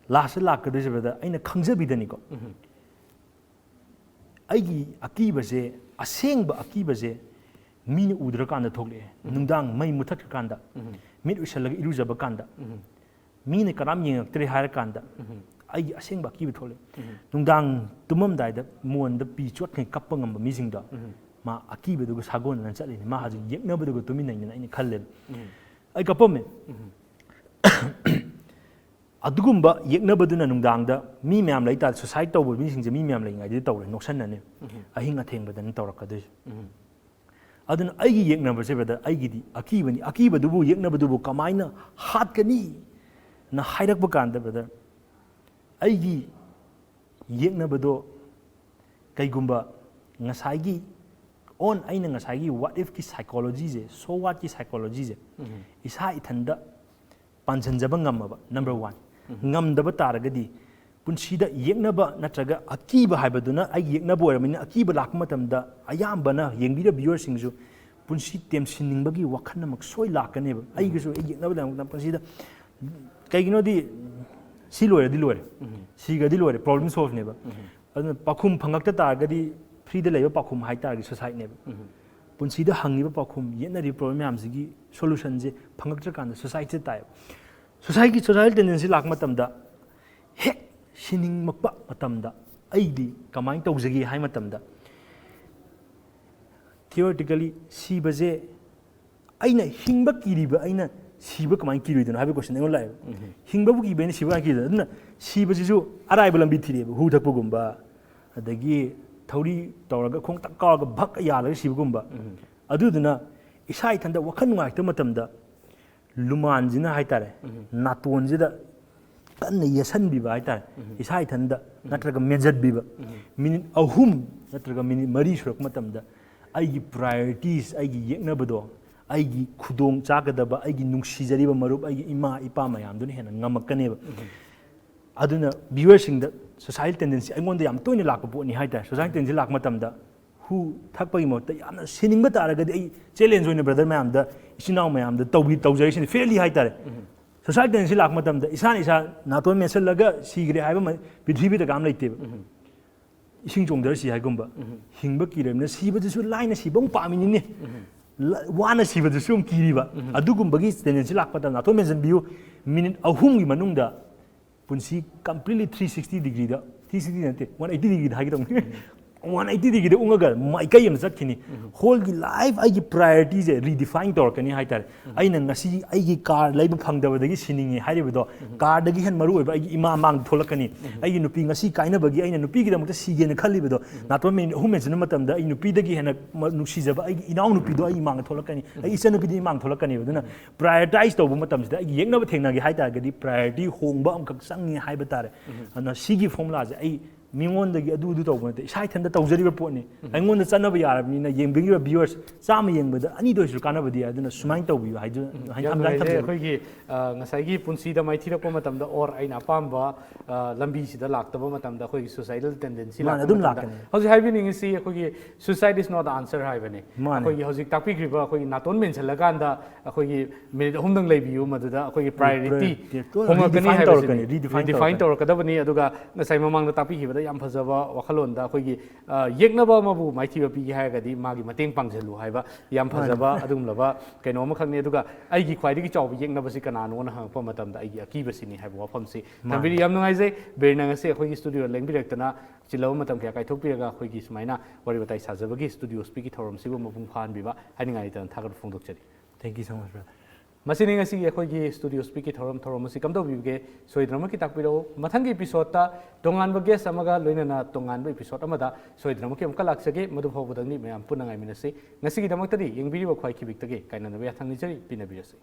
last ꯂꯥꯛꯀꯗꯣꯏꯁꯦ brother, ꯑꯩꯅ ꯈꯪꯖꯕꯤꯗꯅꯤꯀꯣ꯫ ꯑꯩꯒꯤ ꯑꯀꯤꯕꯁꯦ, ꯑꯁꯦꯡꯕ ꯑꯀꯤꯕꯁꯦ ꯃꯤꯅ ꯎꯗ꯭ꯔꯀꯥꯟꯗ ꯊꯣꯛꯂꯛꯑꯦ꯫ ꯅꯨꯡꯗꯥꯡ ꯃꯩ ꯃꯨꯊꯠꯈ꯭ꯔꯀꯥꯟꯗ, ꯃꯤꯠ ꯎꯏꯁꯜꯂꯒ ꯏꯔꯨꯖꯕ ꯀꯥꯟꯗ, ꯃꯤꯅ ꯀꯅꯥꯝ ꯌꯦꯡꯉꯛꯇ꯭ꯔꯦ ꯍꯥꯏꯔꯀꯥꯟꯗ ꯑꯩꯒꯤ ꯑꯁꯦꯡꯕ ꯑꯀꯤꯕ ꯊꯣꯛꯂꯛꯑꯦ꯫ ꯅꯨꯡꯗꯥꯡ ꯇꯨꯝꯃꯝꯗꯥꯏꯗ ꯃꯣꯟꯗ ꯄꯤ ꯆꯣꯠꯈꯩ ꯀꯞꯄ ꯉꯝꯕ ꯃꯤꯁꯤꯡꯗꯣ, ꯃꯥ ꯑꯀꯤꯕꯗꯨꯒ ꯁꯥꯒꯣꯟꯅꯅ ꯆꯠꯂꯤꯅꯤ, ꯃꯥ ꯍꯧꯖꯤꯛ ꯌꯦꯛꯅꯕꯗꯨꯒ ꯇꯨꯃꯤꯟꯅꯩꯅꯦꯅ ꯑꯩꯅ ꯈꯜꯂꯦꯕ꯫ ꯑꯩ ꯀꯞꯄꯝꯃꯦ꯫ ꯑꯗꯨꯒꯨꯝꯕ ꯌꯦꯛꯅꯕꯗꯨꯅ ꯅꯨꯡꯗꯥꯡꯗ ꯃꯤ ꯃꯌꯥꯝ ꯂꯩ ꯇꯥꯔꯗꯤ, suicide ꯇꯧꯕ ꯃꯤꯁꯤꯡꯁꯦ ꯃꯤ ꯃꯌꯥꯝ ꯂꯩꯉꯩꯗꯗꯤ ꯇꯧꯔꯦ, ꯅꯣꯛꯁꯟꯅꯅꯤ꯫ ꯑꯍꯤꯡ ꯑꯊꯦꯡꯕꯗꯅꯤ ꯇꯧꯔꯛꯀꯗꯣꯏꯁꯦ꯫ ꯑꯗꯨꯅ ꯑꯩꯒꯤ ꯌꯦꯛꯅꯕꯁꯦ brother, ꯑꯩꯒꯤꯗꯤ ꯑꯀꯤꯕꯅꯤ꯫ ꯑꯀꯤꯕꯗꯨꯕꯨ, ꯌꯦꯛꯅꯕꯗꯨꯕꯨ ꯀꯃꯥꯏꯅ ꯍꯥꯠꯀꯅꯤꯅ ꯍꯥꯏꯔꯛꯄ ꯀꯥꯟꯗ brother, ꯑꯩꯒꯤ ꯌꯦꯛꯅꯕꯗꯣ ꯀꯩꯒꯨꯝꯕ ꯉꯁꯥꯏꯒꯤ on, ꯑꯩꯅ ꯉꯁꯥꯏꯒꯤ what if ꯀꯤ psychology ꯁꯦ, so what ꯀꯤ psychology ꯁꯦ ꯏꯁꯥ ꯏꯊꯟꯗ ꯄꯥꯟꯁꯤꯟꯖꯕ ꯉꯝꯃꯕ, number one꯫ ꯉꯝꯗꯕ ꯇꯥꯔꯒꯗꯤ ꯄꯨꯟꯁꯤꯗ ꯌꯦꯛꯅꯕ ꯅꯠꯇ꯭ꯔꯒ ꯑꯀꯤꯕ ꯍꯥꯏꯕꯗꯨꯅ ꯑꯩꯒꯤ ꯌꯦꯛꯅꯕ ꯑꯣꯏꯔꯕꯅꯤꯅ, ꯑꯀꯤꯕ ꯂꯥꯛꯄ ꯃꯇꯝꯗ ꯑꯌꯥꯝꯕꯅ ꯌꯦꯡꯕꯤꯔ viewer ꯁꯤꯡꯁꯨ ꯄꯨꯟꯁꯤ ꯇꯦꯝꯁꯤꯟꯅꯤꯡꯕꯒꯤ ꯋꯥꯈꯜ ꯑꯃ ꯁꯣꯏ ꯂꯥꯛꯀꯅꯦꯕ꯫ ꯑꯩꯒꯤꯁꯨ ꯑꯩ ꯌꯦꯛꯅꯕ ꯂꯩꯔꯝꯒꯅꯤ ꯄꯨꯟꯁꯤꯗ꯫ ꯀꯩꯒꯤꯅꯣꯗꯤ ꯁꯤ ꯂꯣꯏꯔꯗꯤ ꯂꯣꯏꯔꯦ, ꯁꯤꯒ꯭ꯔꯗꯤ ꯂꯣꯏꯔꯦ, problem solve ꯅꯦꯕ꯫ ꯑꯗꯨꯅ ꯄꯥꯎꯈꯨꯝ ꯐꯪꯉꯛꯇ ꯇꯥꯔꯒꯗꯤ, free ꯗ ꯂꯩꯕ ꯄꯥꯎꯈꯨꯝ ꯍꯥꯏꯇꯥꯔꯒꯗꯤ suicide ꯅꯦꯕ꯫ ꯄꯨꯟꯁꯤꯗ ꯍꯪꯉꯤꯕ ꯄꯥꯎꯈꯨꯝ, ꯌꯦꯠꯅꯔꯤꯕ problem ꯃꯌꯥꯝꯁꯤꯒꯤ solution ꯁꯦ ꯐꯪꯉꯛꯇ꯭ꯔꯀꯥꯟꯗ suicide ꯁꯦ ꯇꯥꯏꯌꯦꯕ꯫ Suicide ꯀꯤ, suicidal tendency ꯂꯥꯛꯄ ꯃꯇꯝꯗ ꯍꯦꯛ ꯁꯤꯅꯤꯡꯉꯛꯄ ꯃꯇꯝꯗ ꯑꯩꯗꯤ ꯀꯃꯥꯏꯅ ꯇꯧꯖꯒꯦ ꯍꯥꯏ ꯃꯇꯝꯗ, theoretically ꯁꯤꯕꯁꯦ ꯑꯩꯅ ꯍꯤꯡꯕ ꯀꯤꯔꯤꯕ ꯑꯩꯅ ꯁꯤꯕ ꯀꯃꯥꯏꯅ ꯀꯤꯔꯣꯏꯗꯣꯏꯅꯣ ꯍꯥꯏꯕꯒꯤ ꯀꯣꯏꯁꯟ ꯑꯩꯉꯣꯟꯗ ꯂꯥꯛꯑꯦꯕ꯫ ꯍꯤꯡꯕꯕꯨ ꯀꯤꯕ ꯑꯩꯅ ꯁꯤꯕ ꯀꯃꯥꯏꯅ ꯀꯤꯗꯣꯏꯅꯣ? ꯑꯗꯨꯅ ꯁꯤꯕꯁꯤꯁꯨ ꯑꯔꯥꯏꯕ ꯂꯝꯕꯤ ꯊꯤꯔꯛꯑꯦꯕ, ꯍꯨ ꯊꯛꯄꯒꯨꯝꯕ, ꯑꯗꯒꯤ ꯊꯧꯔꯤ ꯇꯧꯔꯒ ꯈꯣꯡ ꯇꯛ ꯀꯥꯎꯔꯒ ꯚꯛ ꯌꯥꯜꯂꯒ ꯁꯤꯕꯒꯨꯝꯕ꯫ ꯑꯗꯨꯗꯨꯅ ꯏꯁꯥ ꯏꯊꯟꯇ ꯋꯥꯈꯜ ꯅꯨꯡꯉꯥꯏꯇꯕ ꯃꯇꯝꯗ ꯂꯨꯃꯥꯟꯁꯤꯅ ꯍꯥꯏꯇꯥꯔꯦ, ꯅꯥꯇꯣꯟꯁꯤꯗ ꯀꯟꯅ ꯌꯦꯠꯁꯟꯕꯤꯕ ꯍꯥꯏꯇꯥꯔꯦ, ꯏꯁꯥ ꯏꯊꯟꯗ ꯅꯠꯇ꯭ꯔꯒ ꯃꯦꯟꯖꯟꯕꯤꯕ꯫ ꯃꯤꯅꯤꯠ ꯑꯍꯨꯝ ꯅꯠꯇ꯭ꯔꯒ ꯃꯤꯅꯤꯠ ꯃꯔꯤ ꯁꯨꯔꯛꯄ ꯃꯇꯝꯗ ꯑꯩꯒꯤ priorities, ꯑꯩꯒꯤ ꯌꯦꯛꯅꯕꯗꯣ, ꯑꯩꯒꯤ ꯈꯨꯗꯣꯡ ꯆꯥꯒꯗꯕ, ꯑꯩꯒꯤ ꯅꯨꯡꯁꯤꯖꯔꯤꯕ ꯃꯔꯨꯞ, ꯑꯩꯒꯤ ꯏꯃꯥ ꯏꯄꯥ ꯃꯌꯥꯝꯗꯨꯅ ꯍꯦꯟꯅ ꯉꯝꯃꯛꯀꯅꯦꯕ꯫ ꯑꯗꯨꯅ viewerꯁꯤꯡꯗ suicidal tendency ꯑꯩꯉꯣꯟꯗ ꯌꯥꯝ ꯇꯣꯏꯅ ꯂꯥꯛꯄ ꯄꯣꯠꯅꯤ ꯍꯥꯏꯇꯥꯔꯦ꯫ Suicidal tendency ꯂꯥꯛꯄ ꯃꯇꯝꯗ ꯍꯨ ꯊꯛꯄꯒꯤ ꯃꯍꯨꯠꯇ ꯌꯥꯝꯅ ꯁꯤꯅꯤꯡꯕ ꯇꯥꯔꯒꯗꯤ, ꯑꯩ challenge ꯑꯣꯏꯅ brother ꯃꯌꯥꯝꯗ, ꯏꯆꯤꯟ ꯏꯅꯥꯎ ꯃꯌꯥꯝꯗ ꯇꯧꯕꯤ-, ꯇꯧꯖꯔꯤꯁꯤꯅꯤ, fairly ꯍꯥꯏꯇꯥꯔꯦ꯫ Suicidal tendency ꯂꯥꯛꯄ ꯃꯇꯝꯗ ꯏꯁꯥꯅ ꯏꯁꯥ ꯅꯥꯇꯣꯟ ꯃꯦꯠꯁꯤꯜꯂꯒ ꯁꯤꯈ꯭ꯔꯦ ꯍꯥꯏꯕ ꯑꯃ ꯄ꯭ꯔꯤꯊꯤꯕꯤꯗ ꯀꯅꯥꯝ ꯂꯩꯇꯦꯕ꯫ ꯏꯁꯤꯡ ꯆꯣꯡꯊꯔ ꯁꯤ ꯍꯥꯏꯒꯨꯝꯕ꯫ ꯍꯤꯡꯕ ꯀꯤꯔꯕꯅꯤꯅ ꯁꯤꯕꯗꯨꯁꯨ ꯂꯥꯏꯅ ꯁꯤꯕ ꯑꯃꯨꯛ ꯄꯥꯝꯃꯤꯅꯤꯅꯦ꯫ ꯂ-, ꯋꯥꯅ ꯁꯤꯕꯗꯨꯁꯨ ꯑꯃꯨꯛ ꯀꯤꯔꯤꯕ꯫ ꯑꯗꯨꯒꯨꯝꯕꯒꯤ tendency ꯂꯥꯛꯄ ꯃꯇꯝꯗ ꯅꯥꯇꯣꯟ ꯃꯦꯟꯁꯤꯟꯕꯤꯌꯨ꯫ ꯃꯤꯅꯤꯠ ꯑꯍꯨꯝꯒꯤ ꯃꯅꯨꯡꯗ ꯄꯨꯟꯁꯤ completely three sixty degreeꯗ, three sixty ꯅꯠꯇꯦ, one eighty degreeꯗ ꯍꯥꯏꯒꯦ ꯇꯧꯕꯅꯤ꯫ One eighty degreeꯗ ꯎꯪꯉꯒ ꯃꯥꯏꯀꯩ ꯑꯃ ꯆꯠꯈꯤꯅꯤ꯫ Wholeꯒꯤ life ꯑꯩꯒꯤ priorityꯁꯦ redefine ꯇꯧꯔꯛꯀꯅꯤ ꯍꯥꯏꯇꯥꯔꯦ꯫ ꯑꯩꯅ ꯉꯁꯤ ꯑꯩꯒꯤ car ꯂꯩꯕ ꯐꯪꯗꯕꯗꯒꯤ ꯁꯤꯅꯤꯡꯉꯤ ꯍꯥꯏꯔꯤꯕꯗꯣ, carꯗꯒꯤ ꯍꯦꯟꯅ ꯃꯔꯨ ꯑꯣꯏꯕ ꯑꯩꯒꯤ ꯏꯃꯥ ꯃꯥꯡꯗ ꯊꯣꯛꯂꯛꯀꯅꯤ꯫ ꯑꯩꯒꯤ ꯅꯨꯄꯤ ꯉꯁꯤ ꯀꯥꯏꯅꯕꯒꯤ ꯑꯩꯅ ꯅꯨꯄꯤꯒꯤꯗꯃꯛꯇ ꯁꯤꯒꯦꯅ ꯈꯜꯂꯤꯕꯗꯣ, ꯅꯥꯇꯣꯟ ꯃꯦꯟ ꯑꯍꯨꯝ ꯃꯦꯟꯁꯤꯟꯕ ꯃꯇꯝꯗ ꯑꯩ ꯅꯨꯄꯤꯗꯒꯤ ꯍꯦꯟꯅ ꯃ-, ꯅꯨꯡꯁꯤꯖꯕ ꯑꯩꯒꯤ ꯏꯅꯥꯎꯅꯨꯄꯤꯗꯣ ꯑꯩ ꯃꯥꯡꯗ ꯊꯣꯛꯂꯛꯀꯅꯤ꯫ ꯑꯩ ꯏꯆꯟꯅꯨꯄꯤꯗꯣ ꯑꯩ ꯃꯥꯡꯗ ꯊꯣꯛꯂꯛꯀꯅꯦꯕ꯫ ꯑꯗꯨꯅ prioritize ꯇꯧꯕ ꯃꯇꯝꯁꯤꯗ ꯑꯩꯒꯤ ꯌꯦꯛꯅꯕ ꯊꯦꯡꯅꯒꯦ ꯍꯥꯏ ꯇꯥꯔꯒꯗꯤ priority ꯍꯣꯡꯕ ꯑꯃꯈꯛ ꯆꯪꯉꯤ ꯍꯥꯏꯕ ꯇꯥꯔꯦ꯫ ꯑꯗꯨꯅ ꯁꯤꯒꯤ formulaꯁꯦ ꯑꯩ ꯃꯤꯉꯣꯟꯗꯒꯤ ꯑꯗꯨ ꯑꯗꯨ ꯇꯧꯕ ꯅꯠꯇꯦ, ꯏꯁꯥ ꯏꯊꯟꯇ ꯇꯧꯖꯔꯤꯕ ꯄꯣꯠꯅꯤ꯫ ꯑꯩꯉꯣꯟꯗ ꯆꯠꯅꯕ ꯌꯥꯔꯕꯅꯤꯅ ꯌꯦꯡꯕꯤꯔꯤꯕ viewers ꯆꯥꯝꯃ ꯌꯦꯡꯕꯗ ꯑꯅꯤꯗ ꯑꯣꯏꯔꯁꯨ ꯀꯥꯟꯅꯕꯗꯤ ꯌꯥꯏ꯫ ꯑꯗꯨꯅ ꯁꯨꯃꯥꯏꯅ ꯇꯧꯕꯤꯌꯨ ꯍꯥꯏꯗꯨ-, ꯍꯥꯏꯅ ꯌꯥꯝ ꯊꯝꯖꯒꯦ꯫ ꯅꯨꯡꯉꯥꯏꯖꯩ꯫ ꯑꯩꯈꯣꯏꯒꯤ, ꯑ, ꯉꯁꯥꯏꯒꯤ ꯄꯨꯟꯁꯤꯗ ꯃꯥꯏꯊꯤꯔꯛꯄ ꯃꯇꯝꯗ or ꯑꯩꯅ ꯑꯄꯥꯝꯕ, ꯑ, ꯂꯝꯕꯤꯁꯤꯗ ꯂꯥꯛꯇꯕ ꯃꯇꯝꯗ ꯑꯩꯈꯣꯏꯒꯤ suicidal tendency ꯃꯥꯅꯦ, ꯂꯥꯛꯄ ꯑꯗꯨꯝ ꯃꯇꯝꯗ ꯂꯥꯛꯀꯅꯤ꯫ ꯍꯧꯖꯤꯛ ꯍꯥꯏꯕꯤꯅꯤꯡꯉꯤꯁꯤ ꯑꯩꯈꯣꯏꯒꯤ suicide is not the answer ꯍꯥꯏꯕꯅꯤ꯫ ꯃꯥꯅꯦ꯫ ꯑꯩꯈꯣꯏꯒꯤ ꯍꯧꯖꯤꯛ ꯇꯥꯛꯄꯤꯈ꯭ꯔꯤꯕ ꯑꯩꯈꯣꯏꯒꯤ ꯅꯥꯇꯣꯟ ꯃꯦꯟꯁꯤꯜꯂꯀꯥꯟꯗ ꯑꯩꯈꯣꯏꯒꯤ ꯃꯤꯅꯤꯠ ꯑꯍꯨꯝꯗꯪ ꯂꯩꯕꯤꯌꯨ, ꯃꯗꯨꯗ ꯑꯩꯈꯣꯏꯒꯤ priority ꯍꯣꯡꯉꯛꯀꯅꯤ ꯍꯥꯏꯕꯁꯤꯅꯤ꯫ Redefine ꯇꯧꯔꯛꯀꯅꯤ, redefine ꯇꯧꯔꯛꯀꯗꯕꯅꯤ꯫ ꯑꯗꯨꯒ ꯉꯁꯥꯏ ꯃꯃꯥꯡꯗ ꯇꯥꯛꯄꯤꯈꯤꯕꯗ ꯌꯥꯝ ꯐꯖꯕ ꯋꯥꯈꯜꯂꯣꯟꯗ ꯑꯩꯈꯣꯏꯒꯤ, ꯑ, ꯌꯦꯛꯅꯕ ꯑꯃꯕꯨ ꯃꯥꯏꯊꯤꯕ ꯄꯤꯒꯦ ꯍꯥꯏꯔꯒꯗꯤ ꯃꯥꯒꯤ ꯃꯇꯦꯡ ꯄꯥꯡꯁꯤꯜꯂꯨ ꯍꯥꯏꯕ ꯌꯥꯝ ꯐꯖꯕ ꯑꯗꯨꯒꯨꯝꯂꯕ ꯀꯩꯅꯣ ꯑꯃꯈꯛꯅꯤ꯫ ꯑꯗꯨꯒ ꯑꯩꯒꯤ ꯈ꯭ꯋꯥꯏꯗꯒꯤ ꯆꯥꯎꯕ ꯌꯦꯛꯅꯕꯁꯤ ꯀꯅꯥꯅꯣꯅ ꯍꯪꯉꯛꯄ ꯃꯇꯝꯗ ꯑꯩꯒꯤ ꯑꯀꯤꯕꯁꯤꯅꯤ ꯍꯥꯏꯕ ꯋꯥꯐꯝꯁꯤ ꯊꯝꯕꯤꯔꯤ꯫ ꯌꯥꯝ ꯅꯨꯡꯉꯥꯏꯖꯩ ꯕꯤꯔꯅ ꯉꯁꯤ ꯑꯩꯈꯣꯏꯒꯤ ꯁ꯭ꯇꯨꯗꯤꯑꯣ ꯂꯦꯡꯕꯤꯔꯛꯇꯅ ꯆꯤꯜꯂꯕ ꯃꯇꯝ ꯀꯌꯥ ꯀꯥꯏꯊꯣꯛꯄꯤꯔꯒ ꯑꯩꯈꯣꯏꯒꯤ ꯁꯨꯃꯥꯏꯅ ꯋꯥꯔꯤ ꯋꯥꯇꯥꯏ ꯁꯥꯖꯕꯒꯤ ꯁ꯭ꯇꯨꯗꯤꯑꯣ ꯁ꯭ꯄꯤꯛꯀꯤ ꯊꯧꯔꯝꯁꯤꯕꯨ ꯃꯄꯨꯡ ꯐꯥꯍꯟꯕꯤꯕ ꯍꯥꯏꯅꯤꯡꯉꯥꯏ ꯂꯩꯇꯅ ꯊꯥꯒꯠꯄ ꯐꯣꯡꯗꯣꯛꯆꯔꯤ꯫ Thank you so much, brother. ꯃꯁꯤꯅꯤ ꯉꯁꯤꯒꯤ ꯑꯩꯈꯣꯏꯒꯤ ꯁ꯭ꯇꯨꯗꯤꯑꯣ ꯁ꯭ꯄꯤꯛꯀꯤ ꯊꯧꯔꯝ꯫ ꯊꯧꯔꯝ ꯑꯁꯤ ꯀꯝꯗꯧꯕꯤꯕꯒꯦ? ꯁꯣꯏꯗꯅꯃꯛꯀꯤ ꯇꯥꯛꯄꯤꯔꯛꯎ꯫ ꯃꯊꯪꯒꯤ ꯏꯄꯤꯁꯣꯗꯇ ꯇꯣꯉꯥꯟꯕ ꯒꯦꯁ ꯑꯃꯒ ꯂꯣꯏꯅꯅ ꯇꯣꯉꯥꯟꯕ ꯏꯄꯤꯁꯣꯗ ꯑꯃꯗ ꯁꯣꯏꯗꯅꯃꯛꯀꯤ ꯑꯃꯨꯛꯀ ꯂꯥꯛꯆꯒꯦ꯫ ꯃꯗꯨ ꯐꯥꯎꯕꯗꯪꯗꯤ ꯃꯌꯥꯝ ꯄꯨꯟꯅ ꯉꯥꯏꯃꯤꯟꯅꯁꯤ꯫ ꯉꯁꯤꯒꯤꯗꯃꯛꯇꯗꯤ ꯌꯦꯡꯕꯤꯔꯤꯕ ꯈ꯭ꯋꯥꯏ ꯈꯤꯕꯤꯛꯇꯒꯤ ꯀꯥꯏꯅꯅꯕ ꯌꯥꯊꯪ ꯅꯤꯖꯔꯤ꯫ ꯄꯤꯅꯕꯤꯔꯁꯤ꯫